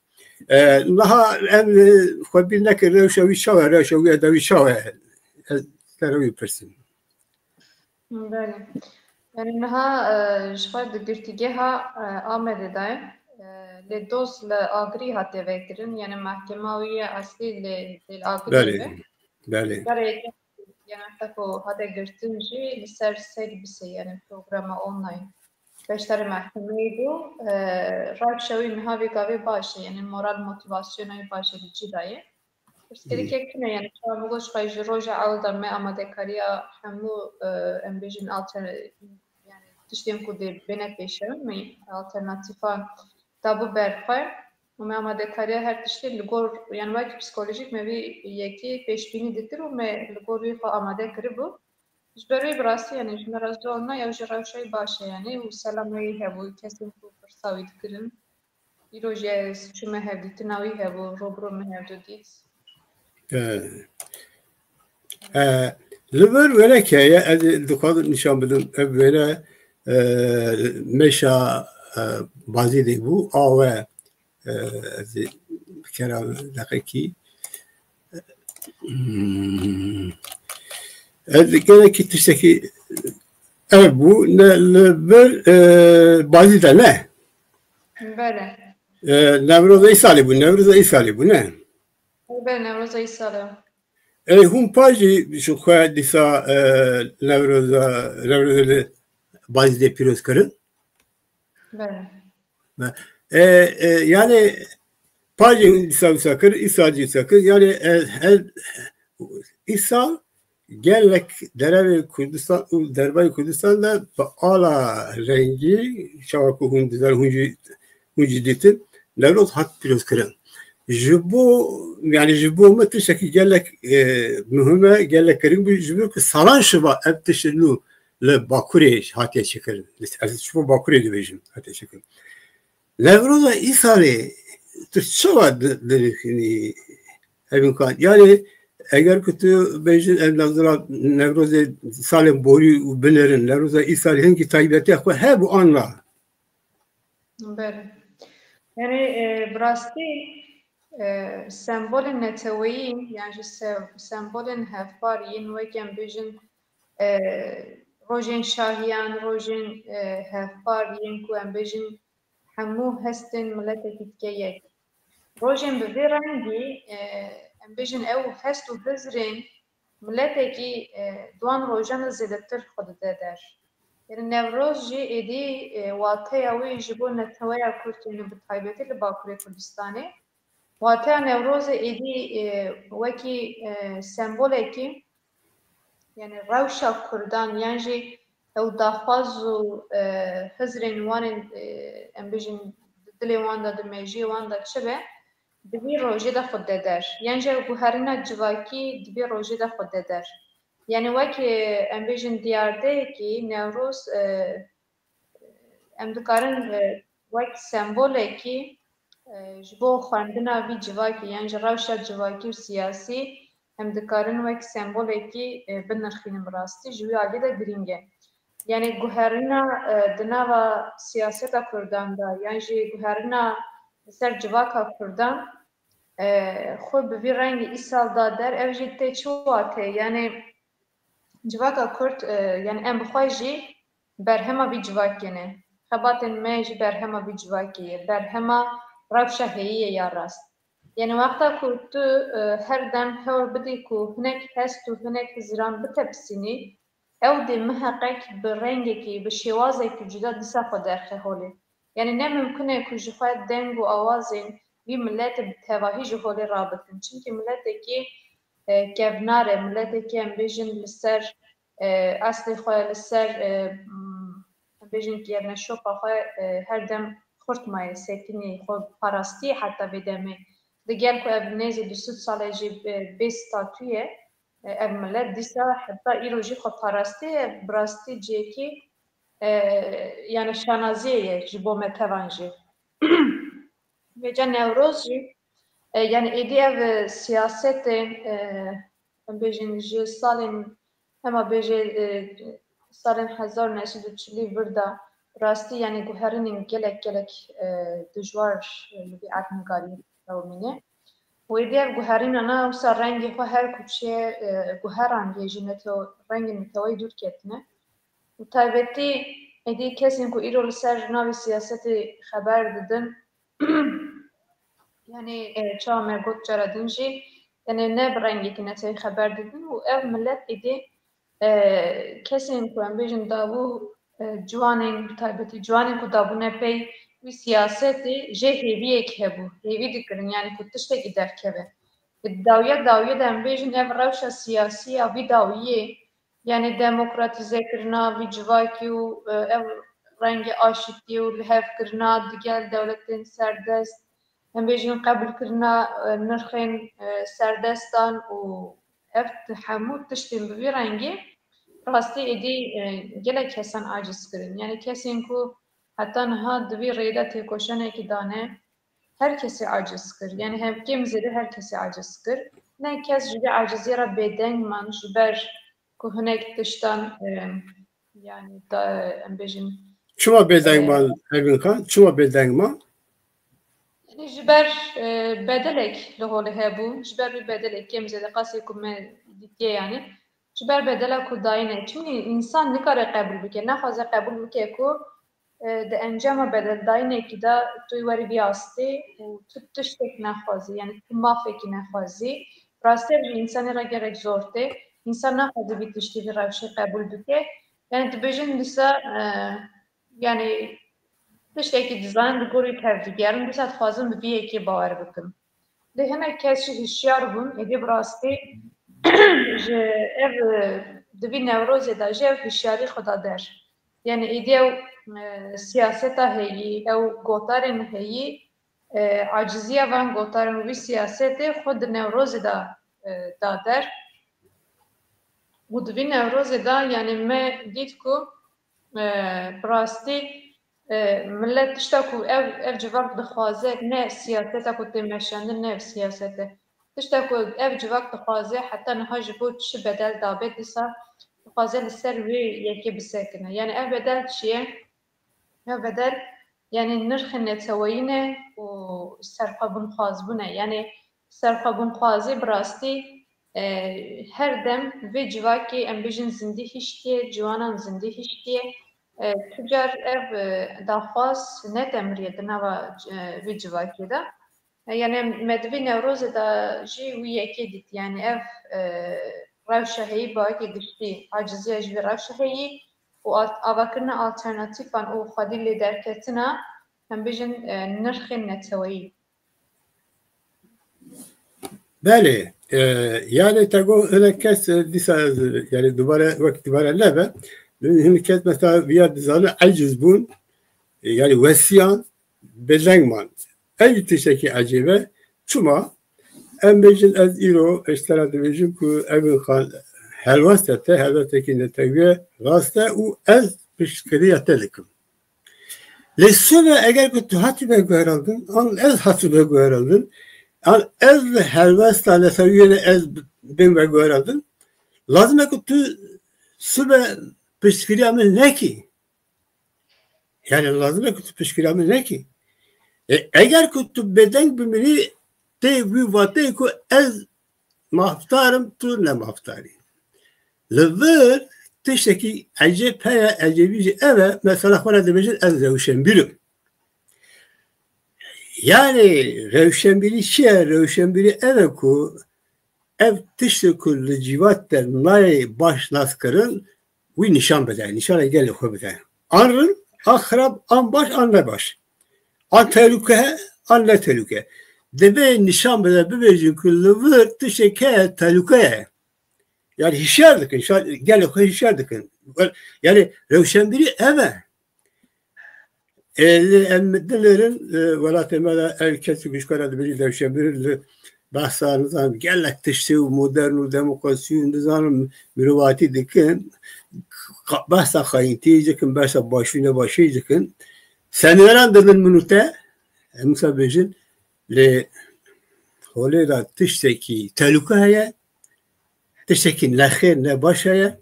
E, niha em, e, xwe bîr nekin, rewşa wî çawa, rewşa wî edewî çawa? Ez te re wî pirsim. Belê. Yani niha, e, ji xwe di girtîgeha, e, Amedê de ye. E, lê doz li Agirî hatiye vekirin, yani mehkema wî ye eslî lê, lê li Agirî be. Belê. Belê. Cara yekê Genelta ku hate girtin jî li ser sed bisê, yani programa online. Beşdarê mehkemeyê bû, e, rewşa wî niha vê gavê baş e, yani moral motivasyona wî baş e, li cî de ye. Pirsgirêkek tune, yani çawa min got, xwe ji roja ewil de me amadekariya hemû, e, em bêjin alter-, yani tiştên ku dê bêne pêşev, me alternatîfa dabû ber xwe û me amadekariya her tiştê li gor, yani wek psîkolojîk me vî yekê pêşbînî dikir û me li gor wî xwe amade kiribû. Ji ber wê bi rastî, yani ji me re zor ne, ew jî rewşayî baş e, yani û sela me wî hebû, kesên ku pirsa wî dikirin. Îro jî ez çûme hevdîtina wî hebû, rû bi rû me hevdu dît. E, e, li vir wêrek heye, ez ê dixwazim nîşan bidim. Ev wêre, e, meşa, e, Bazîdê bû, awe, e, ez ê bikera deqekî. Hmm. Ez gelekî tiştekî ev bû, ne, li vir, e, Bazîde ne? Bele. E, Newroza Îsalê bû, Newroza Îsalê bû, ne? Bele, Newroza Îsalê. Ê, hûn pa jî ji xwe dîsa, e, Newroza, Newroza li Bazîdê pîroz kirin? Bele. E, e, yani pa jî hûn dîsa wisa kir, îsal jî wisa kir. Yani, e, her, îsal gelek derevê Kurdistan û dervayê Kurdistan de bi ala rengî, çawa ku hûn dizan, hûn jî, hûn jî dîtin, Newroz hat pîrozkirin. Ji bo, yani ji bo me tiştekî gelek, e, muhim e, gelek girîng bû, ji bo ku salan şiva ev tişt nû li Bakurê hatiye çêkirin. Ez ji bo Bakurê dibêjim, hatiye çêkirin. Newroza îsalê tu çawa di-, dirêxînî ev îmkan? Yani eger ku tu bêjin ev Newroza, Newrozê salên borî û binêrin, Newroza îsalê hingî taybetiya xwe hebû an na? Belê. Yani, e, bi rastî, e, sembolên neteweyî, yan jî se-, sembolên hevpar yên wek em bêjin, e, rojên şahiyan, rojên, e, hevpar yên ku em bêjin hemû hestên miletekî dike yek. Rojên bi vê rengî, e, em bêjin ew hest û hizrên miletekî, e, di wan rojan de zêdetir xwe dide der. Yani Newroz jî êdî, e, wateya wê ji bo neteweya Kurd, yani bi taybetî li Bakurê Kurdistanê, wateya Newrozê êdî, e, wekî, e, sembolekî, yani rewşa Kurdan, yan jî ew daxwaz û, e, hizrên wan ên, e, em bêjin di dilê wan de, di mejiyê wan de çi be, di vî rojê de xwe dide der. Yan jî ew guherîna civakî di vî rojê de xwe dide der. Yani wek, e, em bêjin diyardeyekî Newroz, e, em dikarin, e, wek sembolekî, e, ji bo xwendina vî civakî, yan ji rewşa civakî û siyasî, em dikarin wek sembolekî, e, binirxînin bi rastî, ji wî alî de girîng e. Yani guherîna, e, di nava siyaseta Kurdan de, yan jî guherîna li ser civaka Kurdan, e, xwe bi vî rengî îsal da der, ev jî tê çi wateyê? Yani civaka Kurd, e, yani em bi xwe jî berhema vî civakê ne. Xebatên me jî berhema vî civakê ye. Berhema rewşa heyî ye ya rast. Yani wexta ku tu, e, her dem hewl bidî ku hinek hest û hinek hizran bitepisînî, ew dê miheqek bi rengekî, bi şêwazekî cuda dîsa xwe derxe holê. Yani ne mimkun e ku ji xwe deng û awazên vî miletê bi tevahî ji holê rabitin. Çimkî miletekî, e, kevnar e, miletekî em bêjin li ser, e, eslê xwe, li ser, e, m, em bêjin kiyevneşopa xwe, e, her dem xurt maye, sekinî, xwe parastî heta vê demê. Digel ku ev nêzî du sed sal e jî, e, bê statû ye, e, ev milet dîsa heta îro jî xwe parastî ye, bi rastî cihekî, e, yani şanaziyê ye ji bo me tevan jî. Vêca Newroz jî, e, yani êdî ev, e, siyasetê, e, em bêjin ji salên, hema bêje, e, salên hezar û neh sed û çilî vir de rastî, yani guherînên gelek, gelek, e, dijwar, e, li vî erdnigarî dewmîne. Û êdî ev guherîna na wisa rengê xwe her ku çê, e, guherandiye ji netew-, rengên neteweyî dûr ketine. Û taybetî êdî kesên ku îro li ser navê siyasetê xeber didin, yani, e, çawa me got cara din jî, yani ne bi rengekî netewî xeber didin û ev milet êdî, e, kesên ku em bêjin dabû, e, ciwanên, bi taybetî ciwanên ku dabûne pey wî siyasetê jê hêviyek hebû, hêvî dikirin, yani ku tiştekî derkeve. Di dawiya dawiyê de em bêjin ev rewşa siyasî ya vî dawiyê, yanî demokratîzekirina vî civakî û, e, ev rengê aşîtiyê û lihevkirina digel dewletên serdest, em bêjin qebûlkirina, e, nirxên, e, serdestan û ev ti-, hemû tiştên bi vî rengî rastî êdî, e, gelek kesan aciz kirin. Yanî kesên ku heta niha di vî rêyê de têkoşanekî dane, her kesî aciz kir. Yanî hem kêm zêde her kesî aciz kir. Ne kes ji vê aciziyê re bêdeng man, ji ber ku hinek tiştan, e, yanî da, em bêjin, Çima bêdeng e, man Evîn Xan? Çima bêdeng man? Yanî ji ber, e, bedelek li holê hebû, ji ber wî bedelek kêm zêde qasê ku me dîtiye yanî. Ji ber bedela ku dayine. Çimkî însan nikare qebûl bike, naxwaze qebûl bike ku, e, di encama bedeldayînekî de tu werî vî astê û tu tiştek nexwazî, yanî tu mafekî nexwazî. Rastî ev ji însanê re gelek zor tê. Însan naxwaze vî tiştî vî rewşê qebûl bike. Yanî dibêjin dîsa, e, yanî tiştekî dizanin, li gor wî tevdigerin, dîsa dixwazin bi vî yekê bawer bikin. Lê hinek kes jî hişyar bûn, êdî bi rastî ji ev, e, di vî Newrozê de jî ev hişyarî xwe da der. Yanî êdî ew, e, siyaseta heyî, ew gotarên heyî, e, aciziya van gotaran û vî siyasetê xwe di Newrozê de, e, da der. Û di vî Newrozê de, yanî me dît ku, e, bi rastî, e, millet tişta ku ev, ev civak dixwaze, ne siyaseta ku tê meşandin, ne ev siyaset e. Tişta ku ev civak dixwaze, heta niha ji bo çi bedel dabe dîsa, dixwaze li ser wê yekê bisekine. Yanî ev bedel çi ye? Ev bedel, yanî nirxên neteweyî ne û serxwebûnxwazbûn e. Yanî serxwebûnxwazî bi rastî, e, her dem vê civakê, em bêjin, zindî hiştiye, ciwanan zindî hiştiye. E, tu car ev, e, daxwaz netemiriye di nava, e, vê civakê de. E, yanî me di vî Newrozê de jî wî yekê dît. Yanî ev, e, rewşa heyî bi awekî giştî, aciziya ji vî rewşa heyî û al-, avakirina alternatîfan û xwedî lêderketina, em bêjin, e, nirxên neteweyî. Belê, e, yanî te got hinek kes, e, dîsa ez, yanî dubare, wek dubare nebe, hinek kes mesela viya dizane eciz bûn, e, yanî wesiyan, bêdeng man. Ev jî tiştekî ecêb e. Çima? Em bêjin, ez îro ji te re dibêjim ku Evîn Xan helwest e te, helwestekî netewî ye, rast e û ez piştgiriya te dikim. Lê sibe eger ku tu hatî veguherandin, an ez hatî veguherandin, an ez li helwesta netewî ne ez bêm veguherandin, lazim e ku tu sibe piştgiriya min nekî. Yanî lazim e ku tu piştgiriya min nekî. E, eger ku tu bêdeng bimînî, tê wî vateyê ku ez mafdar im, tu ne mafdar î. Li vir tiştekî ecêb heye, ecêbî jî ev e, mesela xwe re dibêjin ez rewşenbîr im. Yanî rewşenbîrî çi ye? Rewşenbîrî ev e ku ev tiştê ku li cîvat de nayê baş naskirin, wî nîşan bide, nîşana gelê xwe bide. An rind, an xirab, an baş, an nebaş. An tehlûke, an ne tehlûke. Divê nîşan bide, bibêjin ku li vir tiştek heye, tehlûke ye. Yanî hişyar dikin, şa-, gelê xwe hişyar dikin. Yanî rewşenbîrî ev e. E, lê em dinêrin, e, welatê me de ev kesî ku ji xwe re dibêjî rewşenbîr li behsa, nizanim, gelek tiştê û modern û demokrasî û, nizanim, mirovatî dikin, qa-, behsa xayîntiyê dikin, behsa başî û nebaşî dikin. Seneran didin min û te, em wisa bêjin, lê holê de tiştekî tehlûke heye, tiştekî nexêr, nebaş heye,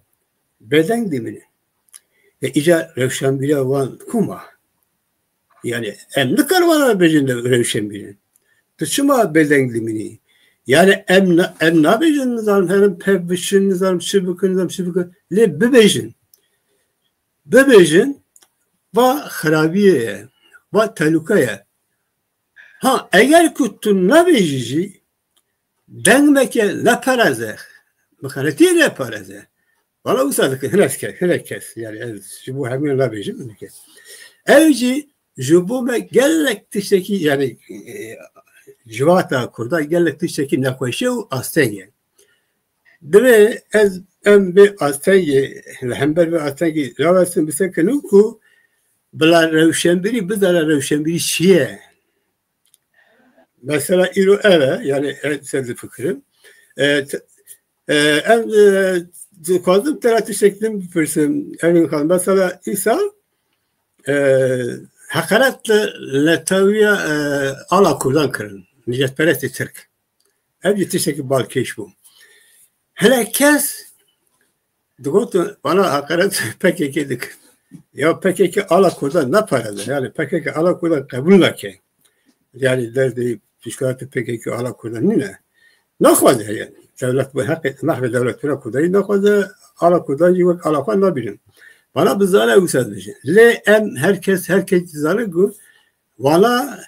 bêdeng dimîne. E, îca rewşenbîriya wan ku ma? Yanî em nikarin wan re bêjin de rewşenbîr in. Tu çima bêdeng dimînî? Yanî em na-, em nabêjin, nizanim, herin pev biçin, nizanim çi bikin, nizanim çi bikin. Lê bibêjin. Bibêjin, va xirabiyê ye, va tehlûke ye. Ha, eger ku tu nabêjî jî, deng meke, neparêze, bi xeletiyê neparêze. Wala wisa dikin, hinek kes, hinek kes. Yanî ez ji bo hemû nabêjim, hinek kes. Ew jî ji bo me gelek tiştekî, yanî, e, civata Kurda gelek tiştekî nexweşî û asteng e. Divê ez em vê astengê, li hember vê astengî ravesin bisekinin ku bila rewşenbîrî bizane rewşenbîrî çi ye. Mesela îro ev e, yani ez ser difikirim. E, t- e, em e, dixwazim te ra tiştek din bipirsim. Evîn Xan, mesela îsal e, heqaret li netewiya e, ala Kurdan kirin. Miletperestê Tirk. Ev jî tiştekî balkêş bû. Hinek kes digot, bana heqaret P K K dikin. Ya P K K ala Kurdan ne parede. Yani P K K ala Kurdan qebûl nake. Yani derdê pişkatê P K K ala Kurdan nîne. Naxwaze yani. Dewlet bu heqê, mehve dewlet bira Kurdanî naxwaze, ala Kurdan jî wek ala xwe nabînin. Bana bizane wisa dibêje. Lê em her kes, her kes dizane ku vana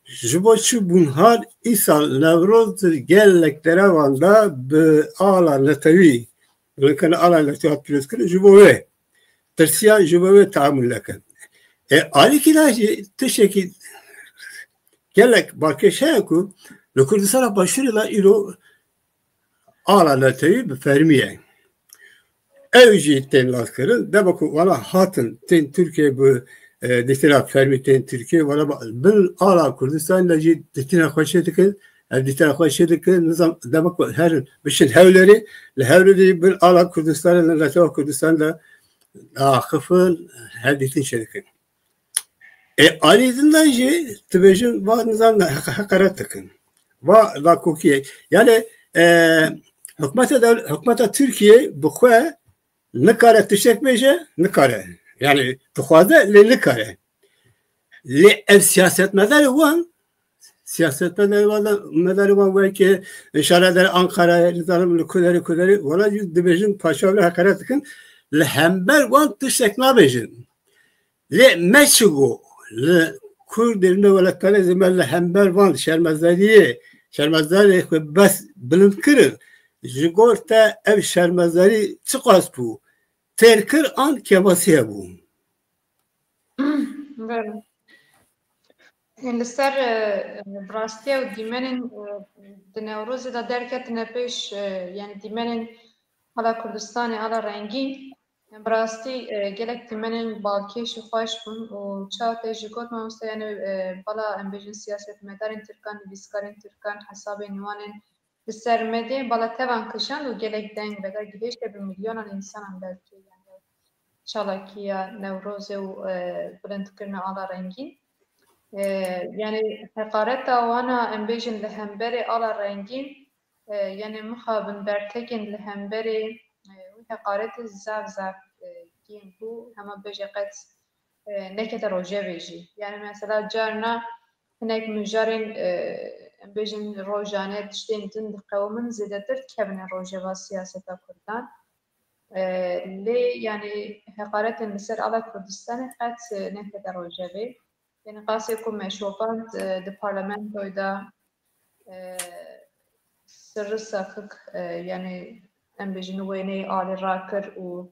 ji bo çi bûn har îsal Newroz gelek derewan de bi ala netewî, bi ala netewî hat pîrozkirin, ji bo wê. Tirsiyan ji bo wê teamûl nekin. E, alîkî de jî tiştekî gelek balkêş heye ku li Kurdistana Başûrê de îro ala netewî bi fermî ye. Ew jî tên naskirin. Dema ku wana hatin, tên Tirkiye bi, e, dîtina fermî tên Tirkiye, wana ba- bin ala Kurdistanê de jî dîtina xwe çê dikin. Ev dîtina xwe çê dikin. Nizam dema ku herin biçin Hewlerê, li Hewlerê bin ala Kurdistanê, li netewa Kurdistanê de axifin, hev dîtin çê dikin. E, alî din de jî dibêjin, va nizam heq- heqaret dikin. Va nakokî ye. Yani e, hikûmeta dew- hikûmeta Tirkiye bi xwe nikare tiştek bêje, nikare. Yani dixwaze lê nikare. Lê ev siyasetmedarê wan, siyasetmedarê wan, medarê wan weke inşallah der Ankara'ya, nizanim li kuderê kuderê, wala jî dibêjin paşa wê heqaret dikin. Li hember wan tiştek nabêjin. Lê me çi got, li Kurdê me welatperestê me li hember van şermezariyê, şermezarê xwe bes bilind kirin. Ji gor te ev şermezarî çiqas bû? Têr kir an kêmasî hebû? Belê. Li ser, e, bi rastî ew dîmenên, e, di Newrozê de derketine pêş, e, yani dîmenên ala Kurdistanê, ala rengîn, bi rastî, e, gelek dîmenên balkêş û xweş bûn û çawa te jî got mamoste, yani, e, bala em bêjin siyasetmedarên Tirkan, nivîskarên Tirkan, hesabên wan ên li ser medyayê bala tevan kişand û gelek deng veda gihişte bi milyonan însanan belkî, yani, çalakiya Newrozê û, e, bilindkirina ala rengîn. E, yani heqareta wana em bêjin li hemberê ala rengîn, e, yani mixabin bertekên li hemberê, e, wî heqaretê zaf zaf, e, kêm bû, hema bêje qet, e, nekete rojevê jî. Yani mesela carna hinek mijarên, e, em bêjin rojane tiştên din diqewimin zêdetir dikevine rojeva siyaseta Kurdan. E, lê yani heqaretên li ser ala Kurdistanê qet, e, nekete rojevê. Yani qasê ku me şopand, e, di parlamentoyê de, e, sirri sakik, e, yani em bêjin wêneyê alî rakir û,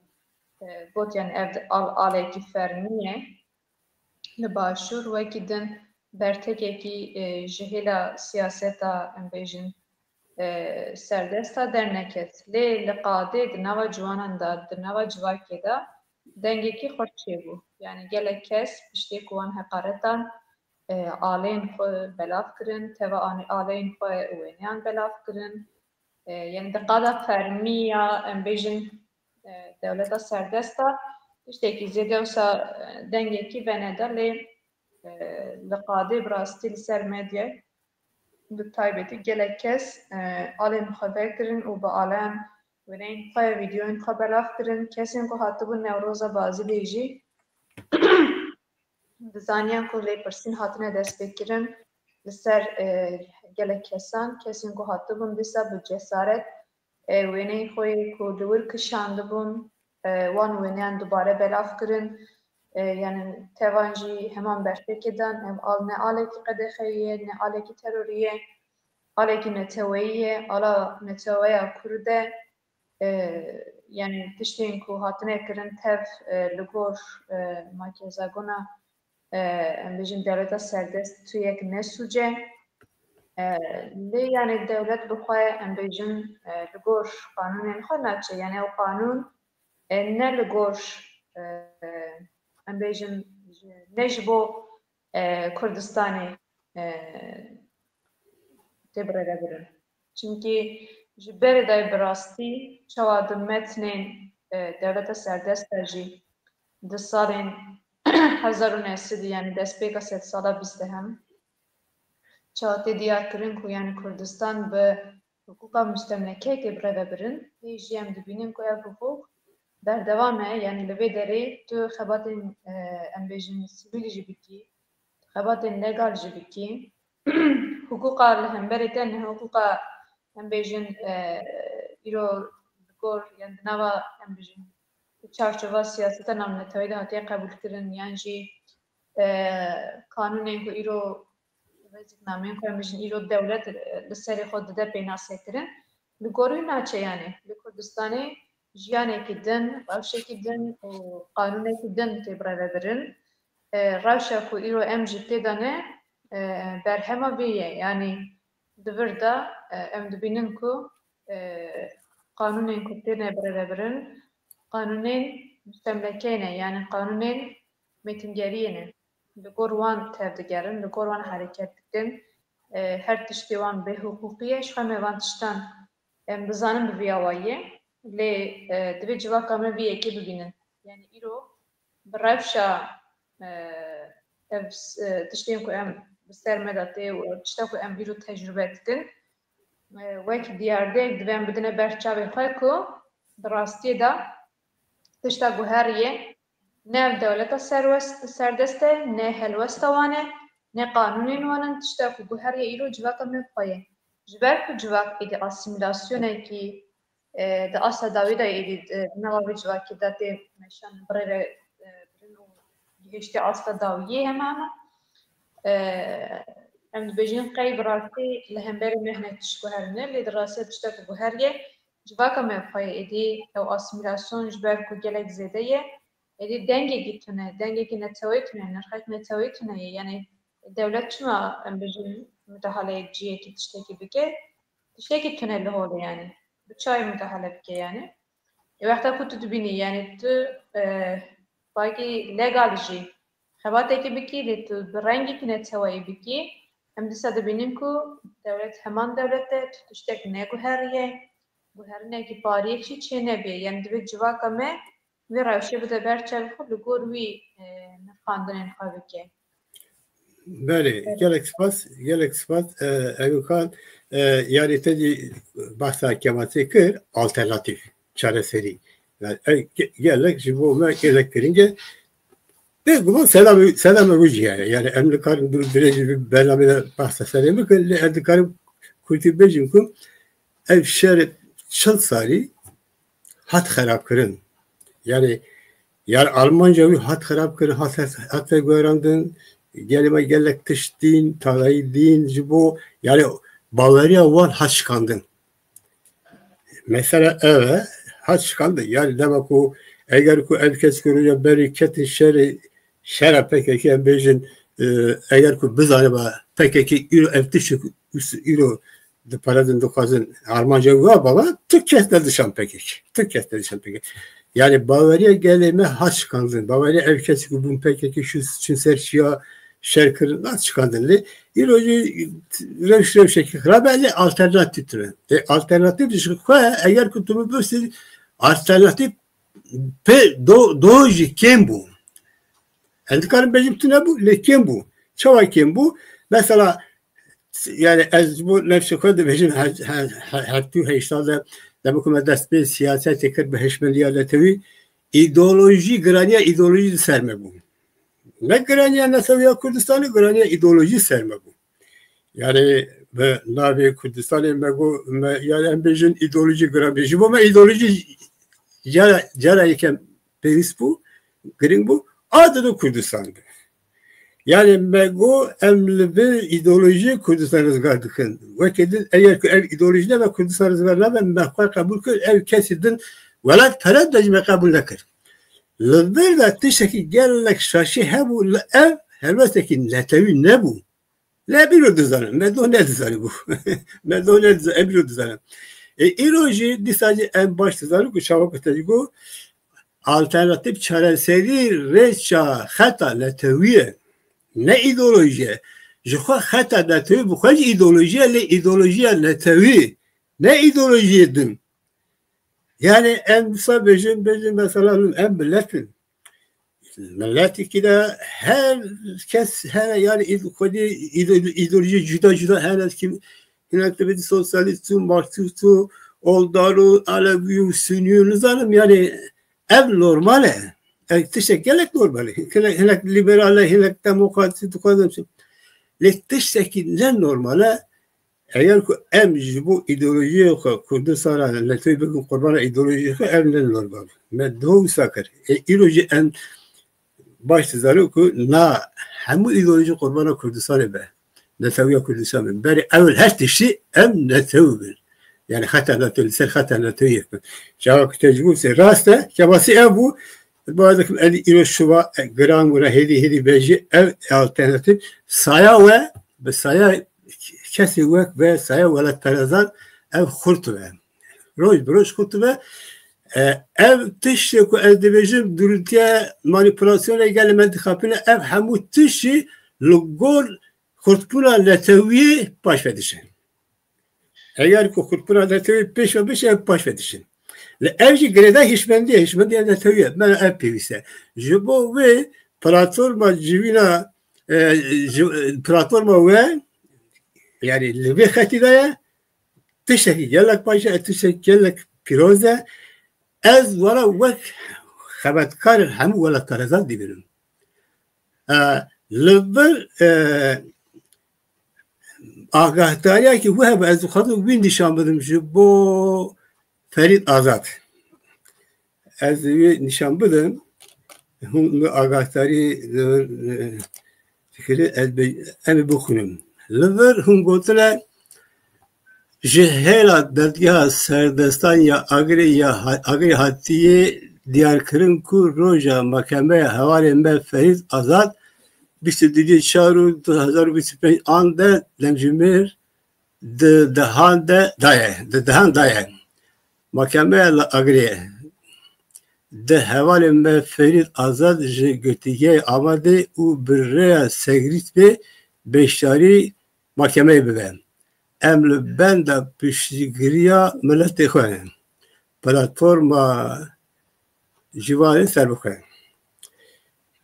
e, got yani ev al alekî fermî ye. Li Başûr wekî din bertekekî, e, ji hêla siyaseta, em bêjin, e, serdesta derneket. Lê li qadê di nava ciwanan de, di nava civakê de dengekî xurt çêbû. Yani gelek kes piştê ku wan heqaretan, e, alên xwe belav kirin, teva anê-, alên xwe wêneyan belav kirin. E, yani di qada fermî ya, em bêjin, e, dewleta serdest de tiştekî zêde wisa, e, dengekî veneda lê, e, li qadê bi rastî li ser medyayê bi taybetî gelek kes, e, alên xwe vekirin û bi aleyan wêneyên xwe, vîdeoyên xwe belav kirin. Kesên ku hatibûn Newroza Bazîdê jî dizaniyan ku lêpirsîn hatine destpêkirin li ser, e, gelek kesan. Kesên ku hatibûn dîsa bi cesaret, e, wêneyên xwe yê ku li wir kişandibûn, e, wan wêneyan dubare belav kirin. E, yani tevan jî heman bertekê dan, ev al ne alekî qedexeyê ye, ne alekî terorî ye, alekî neteweyî ye, ala neteweya Kurd e. E, yani tiştên ku hatine kirin tev, e, li gor, e, makêzagona, e, em bêjin dewleta serdest tu yek ne sûc e. E, lê yani dewlet bi xwe, em bêjin, e, li gor qanûnên xwe naçe. Yani ew qanûn, e, ne li gor, e, em bêjin, ne ji bo, e, Kurdistanê, e, tê birêvebirin. Çimkî ji berê de bi rastî çawa di metnên, e, dewleta serdest de jî di salên hezar û neh sed, yani destpêka sedsala bîst hem, çawa tê diyarkirin ku yani Kurdistan bi hiqûqa mustemlekeyê tê birêvebirin, lê jî em dibînin ku ev hiqûq berdewam e, yani li vê derê tu xebatên, e, em bêjin sivîl jî bikî, xebatên legal jî bikî. Hiqûqa li hemberê te ne hiqûqa, em bêjin, e, îro li gor, yan di nava, em bêjin, çarçova siyaseta navneteweyî de hatiye qebûlkirin, yan jî, e, qanûnên ku îro, rêziknameyên ku, em bêjin, îro dewlet, e, li serê xwe dide pênasekirin. Li gor wî naçe, yani li Kurdistanê jiyanekî din, rewşekî din û qanûnekî din tê birêvebirin. E, rewşa ku îro em jî tê de ne, e, berhema vê ye. Yani di vir de, e, em dibînin ku, e, qanûnên ku têne birêvebirin, qanûnên mustemlekeyê ne, yani qanûnên mêtingeriyê ne. Li gor wan tevdigerin, li gor wan hereket dikin. E, her tiştê wan bêhiqûqî ye. Ji xwe me van tiştan em bizanin bi vî awayî ye. Lê, e, divê civaka me vî yekê bibînin. Yani îro bi rewşa, e, ev, e, tiştên ku em bi ser me de tê û ev tişta ku em îro tecrûbe dikin, e, wek diyardeyek divê em bidine ber çavê xwe ku di rastiyê de tişta guheriyê ne ev dewleta serwest, serdest e, ne helwesta wan e, ne qanûnên wan in. Tişta ku guheriye îro civaka me bi xwe ye. Ji ber ku civak êdî asîmîlasyonekî, e, di asta dawî de êdî, e, di nava vê civakê de tê meşan birêve, e, birin û gihiştî asta dawiyê hema hema. E, em dibêjin qey bi rastî li hemberî me hinek tişt guherîne, lê di rastî tiştek guheriye civaka me bi xwe ye. Êdî ew asîmîlasyon ji ber ku gelek zêde ye, êdî dengekî tune, dengekî neteweyî tune, nirxek neteweyî tune ye. Yani dewlet çima, em bêjin, mudahaleyê cihekî tiştekî bike? Tiştekî tune li holê yani. Bi çayê mudahale bike yani. Ê wexta ku tu dibînî yani tu, e, bakî legal jî xebatekî bikî, lê tu bi rengekî neteweyî bikî, em dîsa dibînin ku dewlet heman dewlet e, tu tiştek neguheriye, guherinekî pariyek jî çênebê. Yani divê civaka me vê rewşê bide ber çavê xwe, li gor wî, e, nirxandinên xwe bike. Belê, gelek spas, gelek spas, e, Eyûb Xan, e, yani te jî behsa kematê kir, alternatîf, çareserî. Yani, e, ge-, gelek ji bo me gelek giring e. Bêguman selam, selam wî jî heye. Yani, em nikarin du-, dirêjî vî bernamê de behsa serê bikin, lê ez dikarim kurtî bêjim ku ev şer çil salî hat xerabkirin. Yani, yani Almanca wî hat xerabkirin, hat, hat veguherandin, gelê me gelek tişt dîn, talayî dîn, ji bo, yani baweriya wan hat şikandin. Mesela ev e, hat şikandin. Yani dema ku, eger ku ev kes ku roja berî ketin şerê, şera P K K em bêjin, e, eger ku bizaniba P K K îro ev tişt ku îro diparezin, dixwazin armanca wî baba, tu kes nedişan P K K. Tu kes nedişan P K K. Yani baweriya gelê me hat şikandin. Baweriya ev kesî ku bûn P K K şu çin ser çiya şer kirin, hat şikandin. Lê îro jî rewş rewşekî xirab e, lê alternatîf tune. Lê alternatîf ji xwe, eger ku tu bipirsin, alternatîf pê do, do jî kêm bû. Ez dikarim bêjim tune bû, lê kêm bû. Çawa kêm bû? Mesela, yani ez ji bo nefşê xwe dibêjim, he-, he-, he-, heftê û heşta de, dema ku me dest pê siyasetê kir bi hişmendiya netewî, îdeolojî, giraniya îdeolojî di ser me bû. Ne giraniya netewiya Kurdistanê, giraniya îdeolojî ser me bû. Yani bi navê Kurdistanê me got, me, yani em bêjin îdeolojî giran bê. Ji bo me îdeolojî cara, cara yekem pêwîst bû, giring bû, a dido Kurdistan be. Yani me got em li vê îdeolojiyê Kurdistan rizgar dikin. Wekî din, eger ku ev îdeolojî nebe, Kurdistan rizgar nabe, me xwe qebûl kir, ev kesî din welat pere de jî me qebûl nekir. Li vir de tiştekî gelek şaşî hebû, li ev helwestekî netewî nebû. Lê em îro dizanin, me doh nedizanî bû. Me doh nedizanî, em îro dizanin. E, îro jî dîsa jî em baş dizanin ku çawa ku te jî got, alternatîf çareserî rêça xeta netewî ye. Ne îdeolojî ye. Ji xwe xeta netewî bi xwe jî îdeolojî ye, lê îdeolojiya netewî, ne îdeolojiyê din. Yani em wisa bêjin, bêjin mesela em milet in. Miletekî de her kes hene, yani îd-, xwedî îde-, îdeolojî cuda cuda hene, kim hinek dibêjin sosyalîst û marksîst û oldar û elewî û sunî û nizanim, yani ev normal e. Ev tiştek gelek normal e. Hinek, hinek liberal e, hinek demokrat e, dixwazim çi. Lê tiştekî ne normal e, eger ku em ji bo îdeolojiyê xwe Kurdistana netewî bikin qurbana îdeolojiyê xwe, ev ne normal. Me doh wisa kir. Ê, îro jî em baş dizanin ku na hemû îdeolojî qurbana Kurdistanê be. Netewiya Kurdistan be. Berê ewil her tiştî em netewî bin. Yani xeta netewî, li ser xeta netewî yek bin. Çawa ku te ji bo se rast e, kebasî ev bû. Bawer dikim, êdî îro şuva, e, giran wira hêdî hêdî bejî ev alternatîf saya we, bi saya kesê wek ve saya welatperezan ev xurt ve. Roj bi roj xurt ve. E, ev tiştê ku ez dibêjim, durûtiye manîpulasyonê gel me dixapine, ev hemû tiştî li gor xurtbûna netewiyê paş ve diçe. Eger ku xurtbûna netewiyê pêş ve biçe, ev paş ve diçin. Li ev jî girêdayî hişmendî ye, hişmendiya netewî ye. Me ev pêwîst e. Ji bo wê platforma civîna, e, ji, platforma we, yani li vê xetî de ye, tiştekî gelek baş e, tiştekî gelek pîroz e. Ez were wek xebetkar hemû welatparêzan dibînim. E, li vir, e, agahdariyekî wê hebe, ez dixwazim wî nîşan bidim ji bo Ferîd Azad. Ez wî nîşan bidim. Hûn min agahdarî li vir, e, dikirî, ez be-, em ê bixwînim. Li vir hûn gotine, ji hêla Dadgeha Serdestan ya Agirê ya ha-, Agirê hatiye diyarkirin ku roja Mahkemeya Hevalê me Ferîd Azad bîst û duyê çar û du hezar û bîst û pênc an de demjimêr di dehan de daye, di dehan daye. Mahkemeya li Agirê di hevalê me Ferîd Azad ji girtîgehê Amedê û bi rêya Segrît bê beşdarî mahkemeyê bibe. Em li benda piştgiriya miletê xwe ne. Platforma Civanê serbixwe.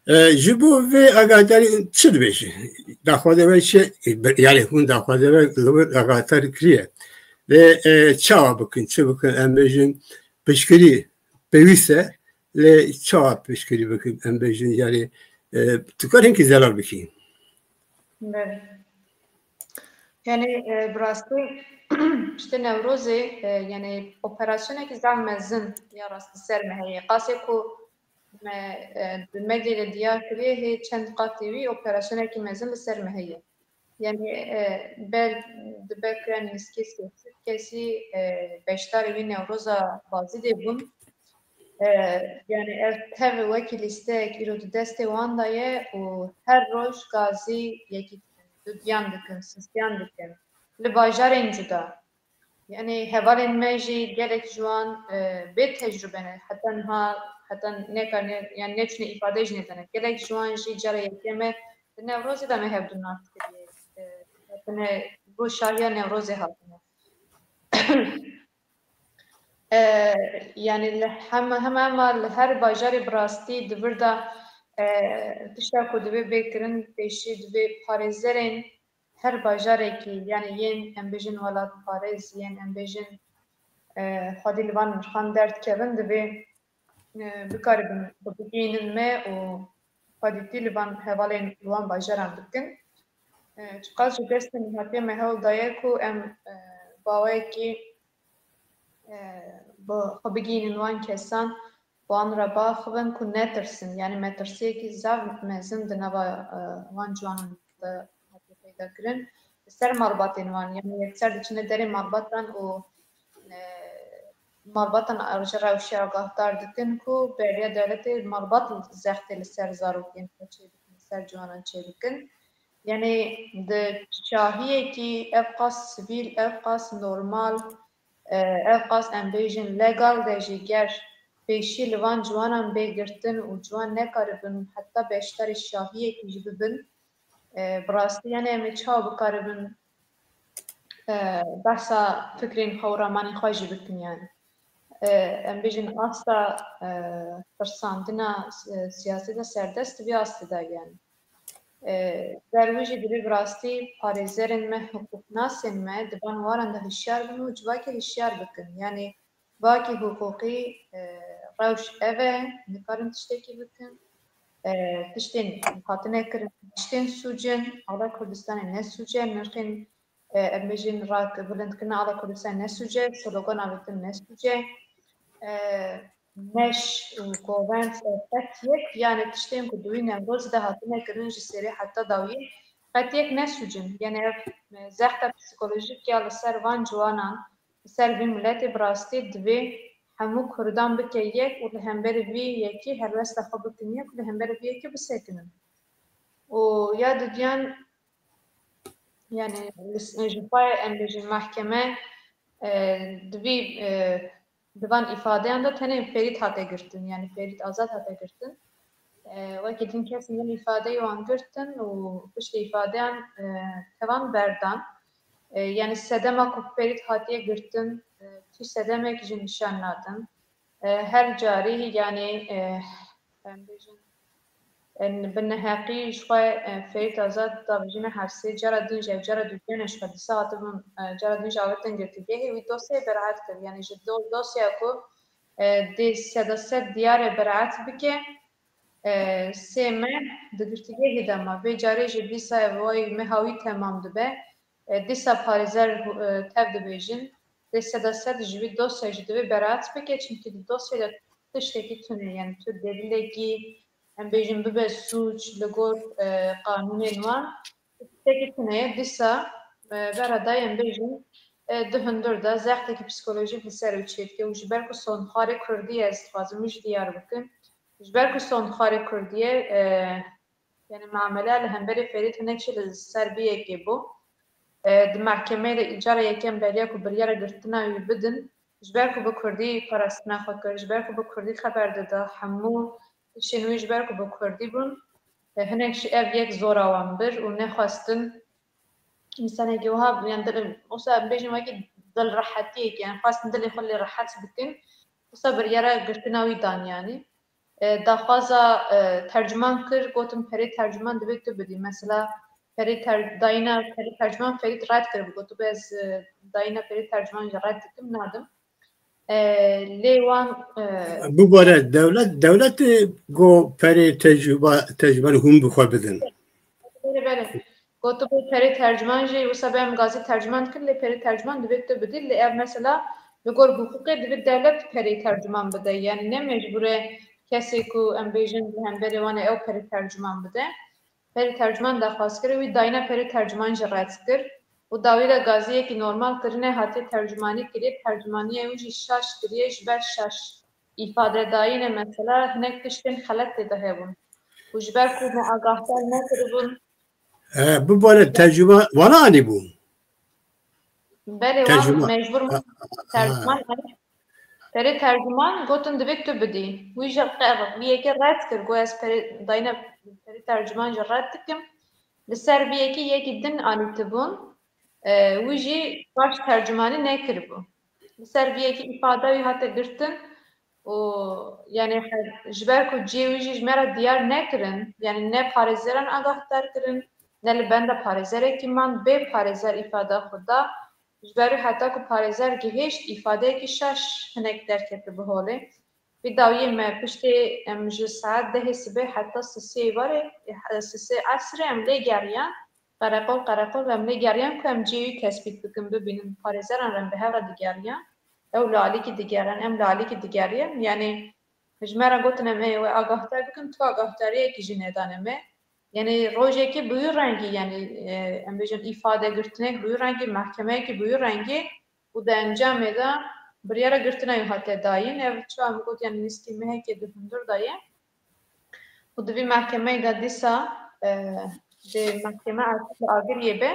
E, ji bo vê agahdarî çi dibêje? Daxwaza we çi? E, bi-, yani hûn daxwaza we li wir agahdar kiriye. Lê, e, çawa bikin, çi bikin? Em bêjin piştgirî pêwîst e. Lê çawa piştgirî bikin? Em bêjin, yani, e, tu kar hinkî zelal bikî. Belê. Yani, e, bi rastî, piştî Newrozê, e, yani operasyonekî zaf mezin ya rastî ser me heye. Qasê ku me, e, di medyayê de diyar kiriye, hê çend qatî wî operasyonekî mezin li ser me heye. Yani, e, ber, dibe ku yani nizkî sê sed kesî, e, beşdarî wî Newroza Bazîdê bûn. E, yani ev tev wekî lîsteyek îro di destê wan de ye û her roj gazî yekî dikin, dudiyan dikin, sisiyan dikin. Li bajarên cuda. Yani hevalên me jî gelek ji wan, e, bê tecrube ne. Heta niha, heta nekarine, yani neçûne îfade jî nedane. Gelek ji wan jî cara yekem e di Newrozê de me hevdû nas kiriye. E, hatine bo şahiya Newrozê hatine. E, yani li hema, hema, hema li her bajarê bi rastî di vir de, e, tişta ku divê bê kirin pêşî divê parêzerên her bajarekî, yani yên em bêjin welatparêz, yên em bêjin, e, xwedî li van mirxan derdikevin, divê, e, bikaribin xwe bigihînin me û xwedîtî li van hevalên li wan bajaran bikin. E, çiqas ji destê nihatiye me hewl daye ku em, e, bi awayekî, e, bi xwe bigihînin wan kesan, wan re biaxivin ku netirsin. Yani metirsiyekî zaf mezin di nava, e, wan ciwanan de hatiye peyda kirin. Li ser malbatên wan, yani yekser diçine derê malbatan û, e, malbatan ji rewşê agahdar dikin ku beriya dewletê malbat zextê li ser zarokên xwe çêdikin, li ser ciwanan çêdikin. Yanî di şahiyekî ev qas sivîl, ev qas normal, e, ev qas em bêjin legal de jî ger pêşî li van ciwanan bê girtin û ciwan nekaribin heta beşdarî şahiyekî jî bibin, e, bi rastî yanî em ê çawa bikaribin, e, behsa fikrên xwe û ramanên xwe jî bikin yanî. E, em bêjin asta, e, tirsandina, e, siyaseta serdest vî astê de yanî. E, ber wî jî divê bi rastî parêzerên me, hiqûqnasên me di van waran de hişyar bin û civakê hişyar bikin. Yanî civakê hiqûqî, e, rewş ev e, nikarin tiştekî bikin. E, tiştên hatine kirin, tiştên sûc in, ala Kurdistanê ne sûc e, nirxên, e, em bêjin rak-, bilindkirina ala Kurdistanê ne sûc e, slogan avêtin ne sûc e. E, meş û govend, e, qet yek, yanî tiştên ku di wî newrozî de hatine kirin ji sêrê heta dawiyê, qet yek ne sûc in. Yanî ev, e, zexta psîkolojîk ya li ser van ciwanan, li ser vî miletê bi rastî divê hemû Kurdan bike yek û li hemberî vî yekê helwesta xwe bikin yek û li hemberî vî yekê bisekinin. Û ya dudiyan, yanî li s-, ji xwe em bêjin mehkeme, e, di vî, e, di van îfadeyan de tenê Ferît hate girtin, yanî Ferît Azad hate girtin. E, wekî din kesên din îfadeyê wan girtin û piştî îfadeyan, e, tevan berdan. E, yanî sedema ku Ferît hatiye girtin, e, tu sedemek jî nîşan nadin. E, her carî, yanî, e, em bêjin, e, bi neheqî ji xwe, e, Ferît Azad davêjine hepsê, cara din jî, cara dudiyan e ji xwe dîsa hatibûn, e, cara din jî avêtin girtîgehê, wî dosyayê beraet kir. Yanî ji do-, dosya ku, e, dê seda sed diyar e beraet bike, e, sê meh di girtîgehê de ma. Vê carê jî dîsa ev wayî meha wî temam dibe. E, dîsa parêzer, e, tev dibêjin. Dê seda sed ji vî dosyayê jî divê beraet bike, çimkî di dosyê de tiştekî tune, yanî tu delîlekî, em bêjin bibe sûc li gor, e, qanûnên wan, tiştekî tune ye. Dîsa, e, vera dayê em bêjin, e, di hundir de zextekî psîkolojîk li ser wî çêdike û ji ber ku sondxwarê Kurdî ye, ez dixwazim wî jî diyar bikim. Ji ber ku sondxwarê Kurdî ye, e, yanî mamele li hemberî Ferît hinek jî li ser vî yekê bû. E, di mehkemeyê de cara yekem beriya ku biryara girtina wî bidin, ji ber ku bi Kurdî parastina xwe kir, ji ber ku bi Kurdî xeber dida, hemû tiştên wî ji ber ku bi Kurdî bûn, e, hinek jî ev yek zora wan bir û nexwestin însanekî wiha, yan dil, wisa em bêjin wekî dil rehetiyekî, yan xwestin dilê xwe lê rehet bikin, wisa biryara girtina wî dan yanî. E, daxwaza, e, tercûman kir, gotin perê tercûman divê tu bidî. Mesela perê ter-, dayîna perê tercûman Ferît red kir, got, "Bi ez, e, dayîna perê tercûman jî red dikim, nadim." E, lê wan, e, Bibore dewlet, dewlet, e, got perê tecrüba-, tecrübanê hûn bi xwe bidin. Belê, belê. Gotibû perê tercûman jî wisa be em gazî tercûman dikin, lê perê tercûman divê tu bidî. Lê ev mesela li gor hiqûqê divê dewlet perê tercûman bide. Yanî ne mecbûr e kesê ku em bêjin li hemberê wan e ew perê tercûman bide. Perê tercûman daxwaz kir, wî dayîna perê tercûman jî red kir. Û dawî de gaziyekî normal kirine hatiye tercûmanî kiriye, tercûmaniya wî jî şaş kiriye, ji ber şaş îfade dayîne mesela hinek tiştên xelet tê de hebûn. Û ji ber ku me agahdar nekiribûn, E, bibore tercûma wana anîbû. Belê, wan Tercûma. mecbûr Ha, ha. tercûman anî. Perê tercûman gotin divê tu bidî. Wî jî qe-, vî yekê red kir. Got ez perê dayîna perê tercûman jî red dikim. Li ser vî yekê yekî din anîtibûn. E, wî jî baş tercûmanî nekiribû. Li ser vî yekê îfada wî hate girtin. Û, yanî, he-, ji ber ku cihê wî jî ji me re diyar nekirin, yanî ne parêzeran agahdar kirin, ne li benda parêzerekî man, bê parêzer îfada xwe da. Ji ber wî heta ku parêzer gihişt, îfadeyekî şaş hinek derketibi holê. Vî dawiyê me piştê em ji saet dehê sibê heta sisê êvarê, sisê esrê em lê geriyan. Qereqol qereqol em lê geriyan ku em cihê wî tespît bikin, bibînin. Parêzeran re em bi hev re digeriyan. Ew li alîkî digerin, em li alîkî digerin. Yanî ji me re gotin em ê we agahdar bikin, tu agahdariyekî jî nedane me. Yanî rojekî bi wî rengî, yanî, e, em bêjin îfade girtinek bi wî rengî, mehkemeyekî bi wî rengî û di encamê de biryara girtina wî hate dayîn. Ev çawa min got, yanî nîskî mehekê di hundir de ye. Û di vî mehkemeyê de dîsa, e, di mehkeme Ertûk li Agiriyê be,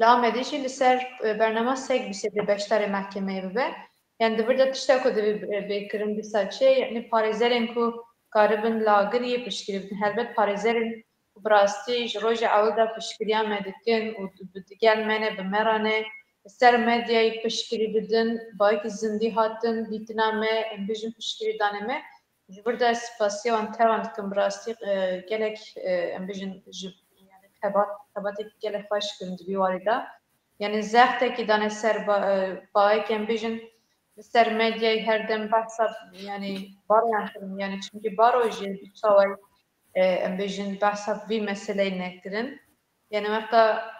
li Amedê jî li ser, e, bernama Segbîsê dê beşdarê mehkemeyê bibe. Yani di vir de tişta ku divê, e, bê kirin dîsa çi ye? Yani parêzerên ku karibin li Agiriyê piştgirî bikin. Helbet parêzerên ku bi rastî ji rojê ewil de piştgiriya me dikin û di-, digel me ne, bi me re ne, li ser medyayê piştgirî didin, bayekî zindî hatin dîtina me, em bijin piştgirî danê me. Ji vir de ez spasiya wan tevan dikim, bi rastî, e, gelek, e, em bijin ji, yani xebat, xebatekî gelek xweş kirin di vî warî de. Yani zextekî dane ser ba-, e, bayek em bijin li ser medyayê her dem behsa, yani baroyan kirin, yani çimkî baro jî bi çawayî, e, em bijin behsa vî meseleyê nekirin. Yani wexta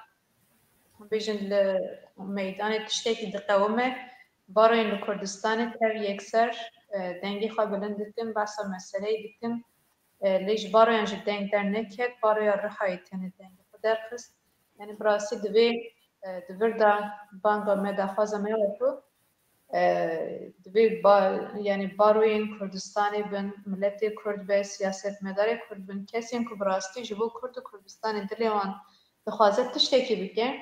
em bijin li meydanê tiştekî diqewime, baroyên li Kurdistanê tev yekser, e, dengê xwe bilind dikin, behsa meseleyê dikin. E, lê ji baroyan jî deng derneket, baroya Rihayê tenê dengê xwe derxist. Yani bi rastî divê, e, di vir de banga me daxwaza me ew e ku, e, divê ba-, yani baroyên Kurdistanê bin, miletê Kurd be, siyasetmedarê Kurd bin, kesên ku bi rastî ji bo Kurd û Kurdistanê dilê wan dixwaze tiştekî bike,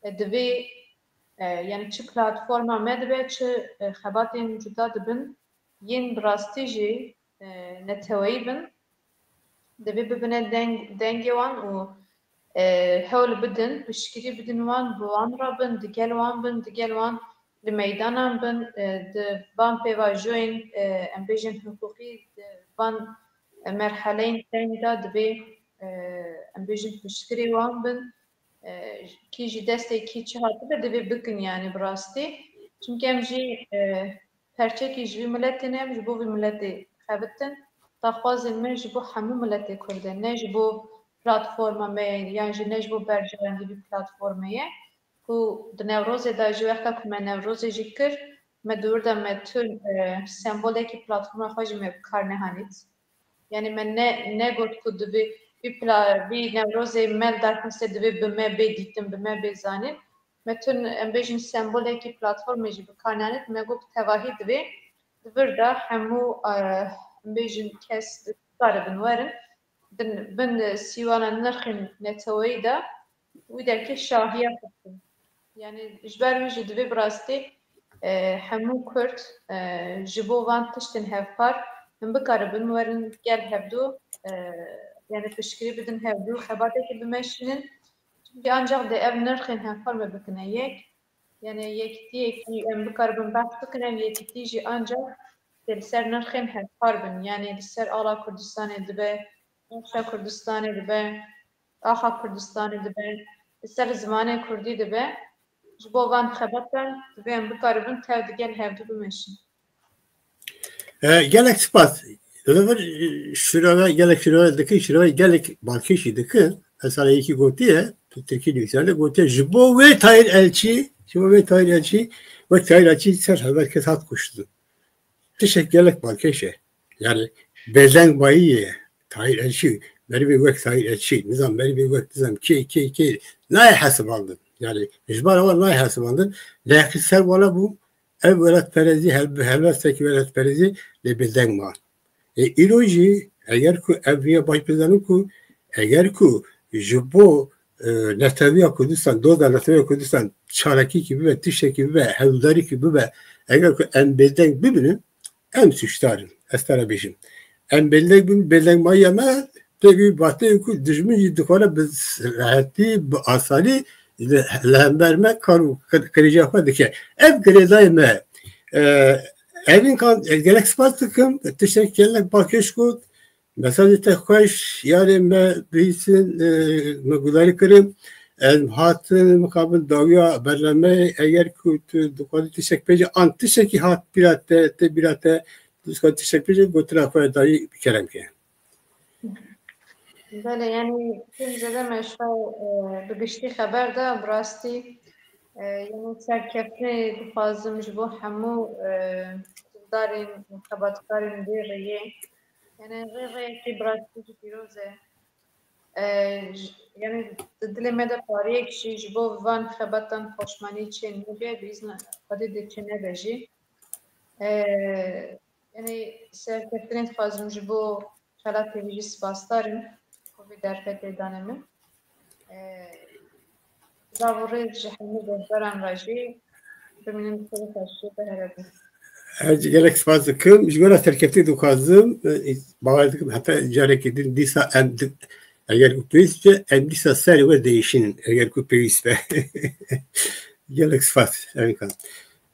e, divê, e, yani çi platforma me dibe, çi, e, xebatên cuda dibin, yên bi rastî jî, e, neteweyî bin, divê bibine deng-, dengê wan û, e, hewl bidin, piştgirî bidin wan, bi wan re bin, digel wan bin, digel wan li meydanan bin, e, di van pêvajoyên, e, em bêjin hiqûqî, di van, e, merheleyên deng de divê, e, em bêjin piştgirê wan bin. E, kî ji destê kî çi hatibe divê bikin, yani bi rastî. Çimkî em jî, e, perçekî ji vî miletê ne, em ji bo vî miletê xebitin. Daxwazên me ji bo hemû miletê Kurd e, ne ji bo platforma me ye, yan jî ne ji bo berjewendî vî platformê ye. Ku di Newrozê de jî, wexta ku me Newrozê jî kir, me di wir de me tu, e, sembolekî platforma xwe jî me bi kar nehanît. Yani me ne, negot ku divê vî pla-, vî Newrozê me li dar kesê divê bi me bê dîtin, bi me bê zanîn. Me tu, em bêjin sembolekî platformê jî bi kar neanît, me got tevahî divê di vir de hemû, e, em bêjin kes karibin werin, bin, bin sîwana nirxên neteweyî de wî derkê şahiya xwe bikin. Yani ji ber wî jî divê bi rastî, e, hemû Kurd, e, ji bo van tiştên hevpar him bikaribin werin gel hevdû, e, yani piştgirî bidin hevdû, xebatekê bimeşînin. Çimkî ancaq dê ev nirxên hevpar me bikine yek. Yani yekîtiyekî em bikaribin behs bikin, ev yekîtî jî ancaq dê li ser nirxên hevpar bin. Yani li ser ala Kurdistanê dibe, navşa Kurdistanê dibe, axa Kurdistanê dibe, li ser zimanê kurdî dibe. Ji bo van xebatan divê em bikaribin tev digel hevdû bimeşin. E, gelek spas. Li vir, e, şirove, gelek şirove dikin, şirove gelek balkêşî dikin. Mesela yekî gotiye, tu tirkî nivîsane gotiye, ji bo wê Tahîr Elçî, ji bo wê Tahîr Elçî, wek Tahîr Elçî ser hezar kes hat kuştin. Tiştek gelek balkêş e. Yani bêdeng mayî ye. Tahîr Elçî, merivê wek Tahîr Elçî, nizam merivê wek nizam kê, kê, kê, nayê hesibandin. Yani ji bar wan nayê hesibandin. Lê heqî ser wana bû, ev welatperestî, hel-, helbestekî welatperestî lê bêdeng ma. Ê, îro jî eger ku ev riya baş bizanin ku eger ku ji bo, e, netewiya Kurdistan, doza netewiya Kurdistan çalakîkî bibe, tiştekî bibe, hewldarîkî bibe, eger ku em bêdeng bibinin, em sûcdar in. Ez te re bêjim. Em bêdeng bin, bêdengmayiya me pê wî batê ku dijmin jî dixware bi rehetî, bi asanî li, li hember me kar û kir-, kirêja xwe dike. Ev girêdayê me. E, Evîn Kan, e, gelek spas dikim. Tiştek gelek balkêş got. Mesajê te xweş, yarê me bihîstin, e, me gudarî kirin. Em hatin mixabin dawiya bernameyê. Eger ku tu dixwazî tiştek bêjî, an tiştekî hat bîra te, tê bîra te, tu dixwazî tiştek bêjî, gotina xwe dayî bi kerem ke. Belê, yani, tim zêde me ji te, e, bi giştî xeber da, bi rastî, e, yani, serkeftinê dixwazim ji bo hemû, e, hildarên û xebatkarên vê rêyê. Yani, rê rêyekî bi rastî jî pîroz e. E, j-, yani, di dilê me de pariyek jî ji bo van xebatan poşmanî çê nebe, bi îzna Xwedê dê çê nebe jî. E, yani, serkeftinê dixwazim ji bo Çalak T V jî spasdar im ku vê derfetê dane min. Silav û rêz ji hemû guhdaran re jî. Bimînin xêr û xweşiyê te here bin. Ez gelek spas dikim. Ji we re serkeftî dixwazim. E, Bawer dikim heta carekî din dîsa em di-, eger ku pêwîst be, em dîsa serê we değişînin. Eger ku pêwîst be. Gelek spas. Emin Kan.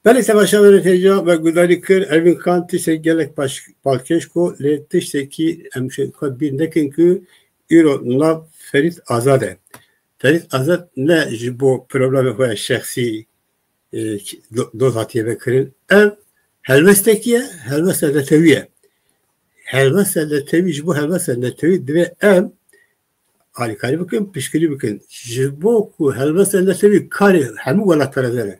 Belê temaşevanên hêja me guhdarî kir, Emin Kan tiştek gelek baş-, balkêş ku lê tiştekî em şêxwe bîr nekin ku îro nav Ferît Azad e. Ferît Azad ne ji bo problemê xwe ya şexsî, e, do-, doz hatiye vekirin. Ev helwestekî ye, helwesta netewî ye. Helwesta netewî, ji bo helwesta netewî divê em alîkarî bikin, piştgirî bikin. Ji bo ku helwesta netewî karê hemû welatperestane.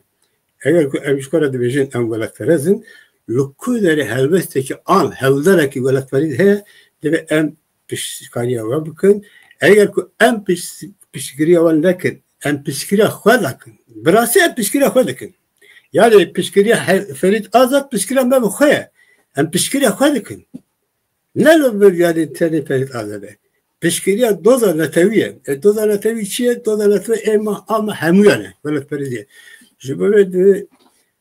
Eger ku em ji xwe re dibêjin em welatperest in, li ku derê helwestekî an hewldanekî welatperî heye, divê em piştgiriya we bikin. Eger ku em piş-, piştgiriya we nekin, em piştgiriya xwe dikin. Bi rastî em piştgiriya xwe dikin. Yani piştgiriya he-, Ferît Azad piştgiriya me bi xwe ye. Em piştgiriya xwe dikin. Ne li vir yani tenê Ferît Azad e. Piştgiriya doza netewî ye. E, doza netewî çi ye? Doza netewî êma ama hemûyan e. Welatperestî ye. Ji bo vê di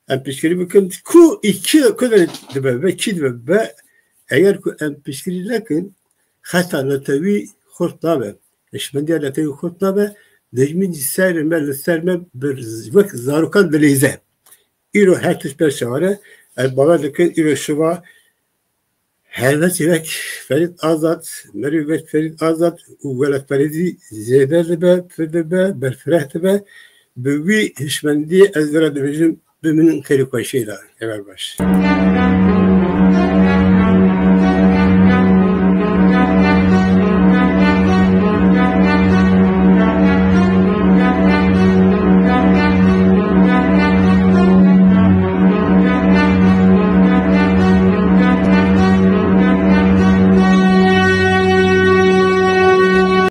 em piştgirî bikin. Ku î kî ku de dibe ve kî dibe be. Eger ku em piştgirî nekin, xeta netewî xurt nabe. Hişmendiya netewî xurt nabe. Dijmin jî ser me li ser me bir wek zarokan dileyze. Îro her tişt ber çaware. Ez bawer dikim îro şiva helwestî wek Ferît Azad, merî wek Ferît Azad û welatperestî zêde dibe, pir dibe, berfireh dibe. Bi wî hişmendî ez vira dibêjim bimînin xêr û xweşiyê de. Heval baş.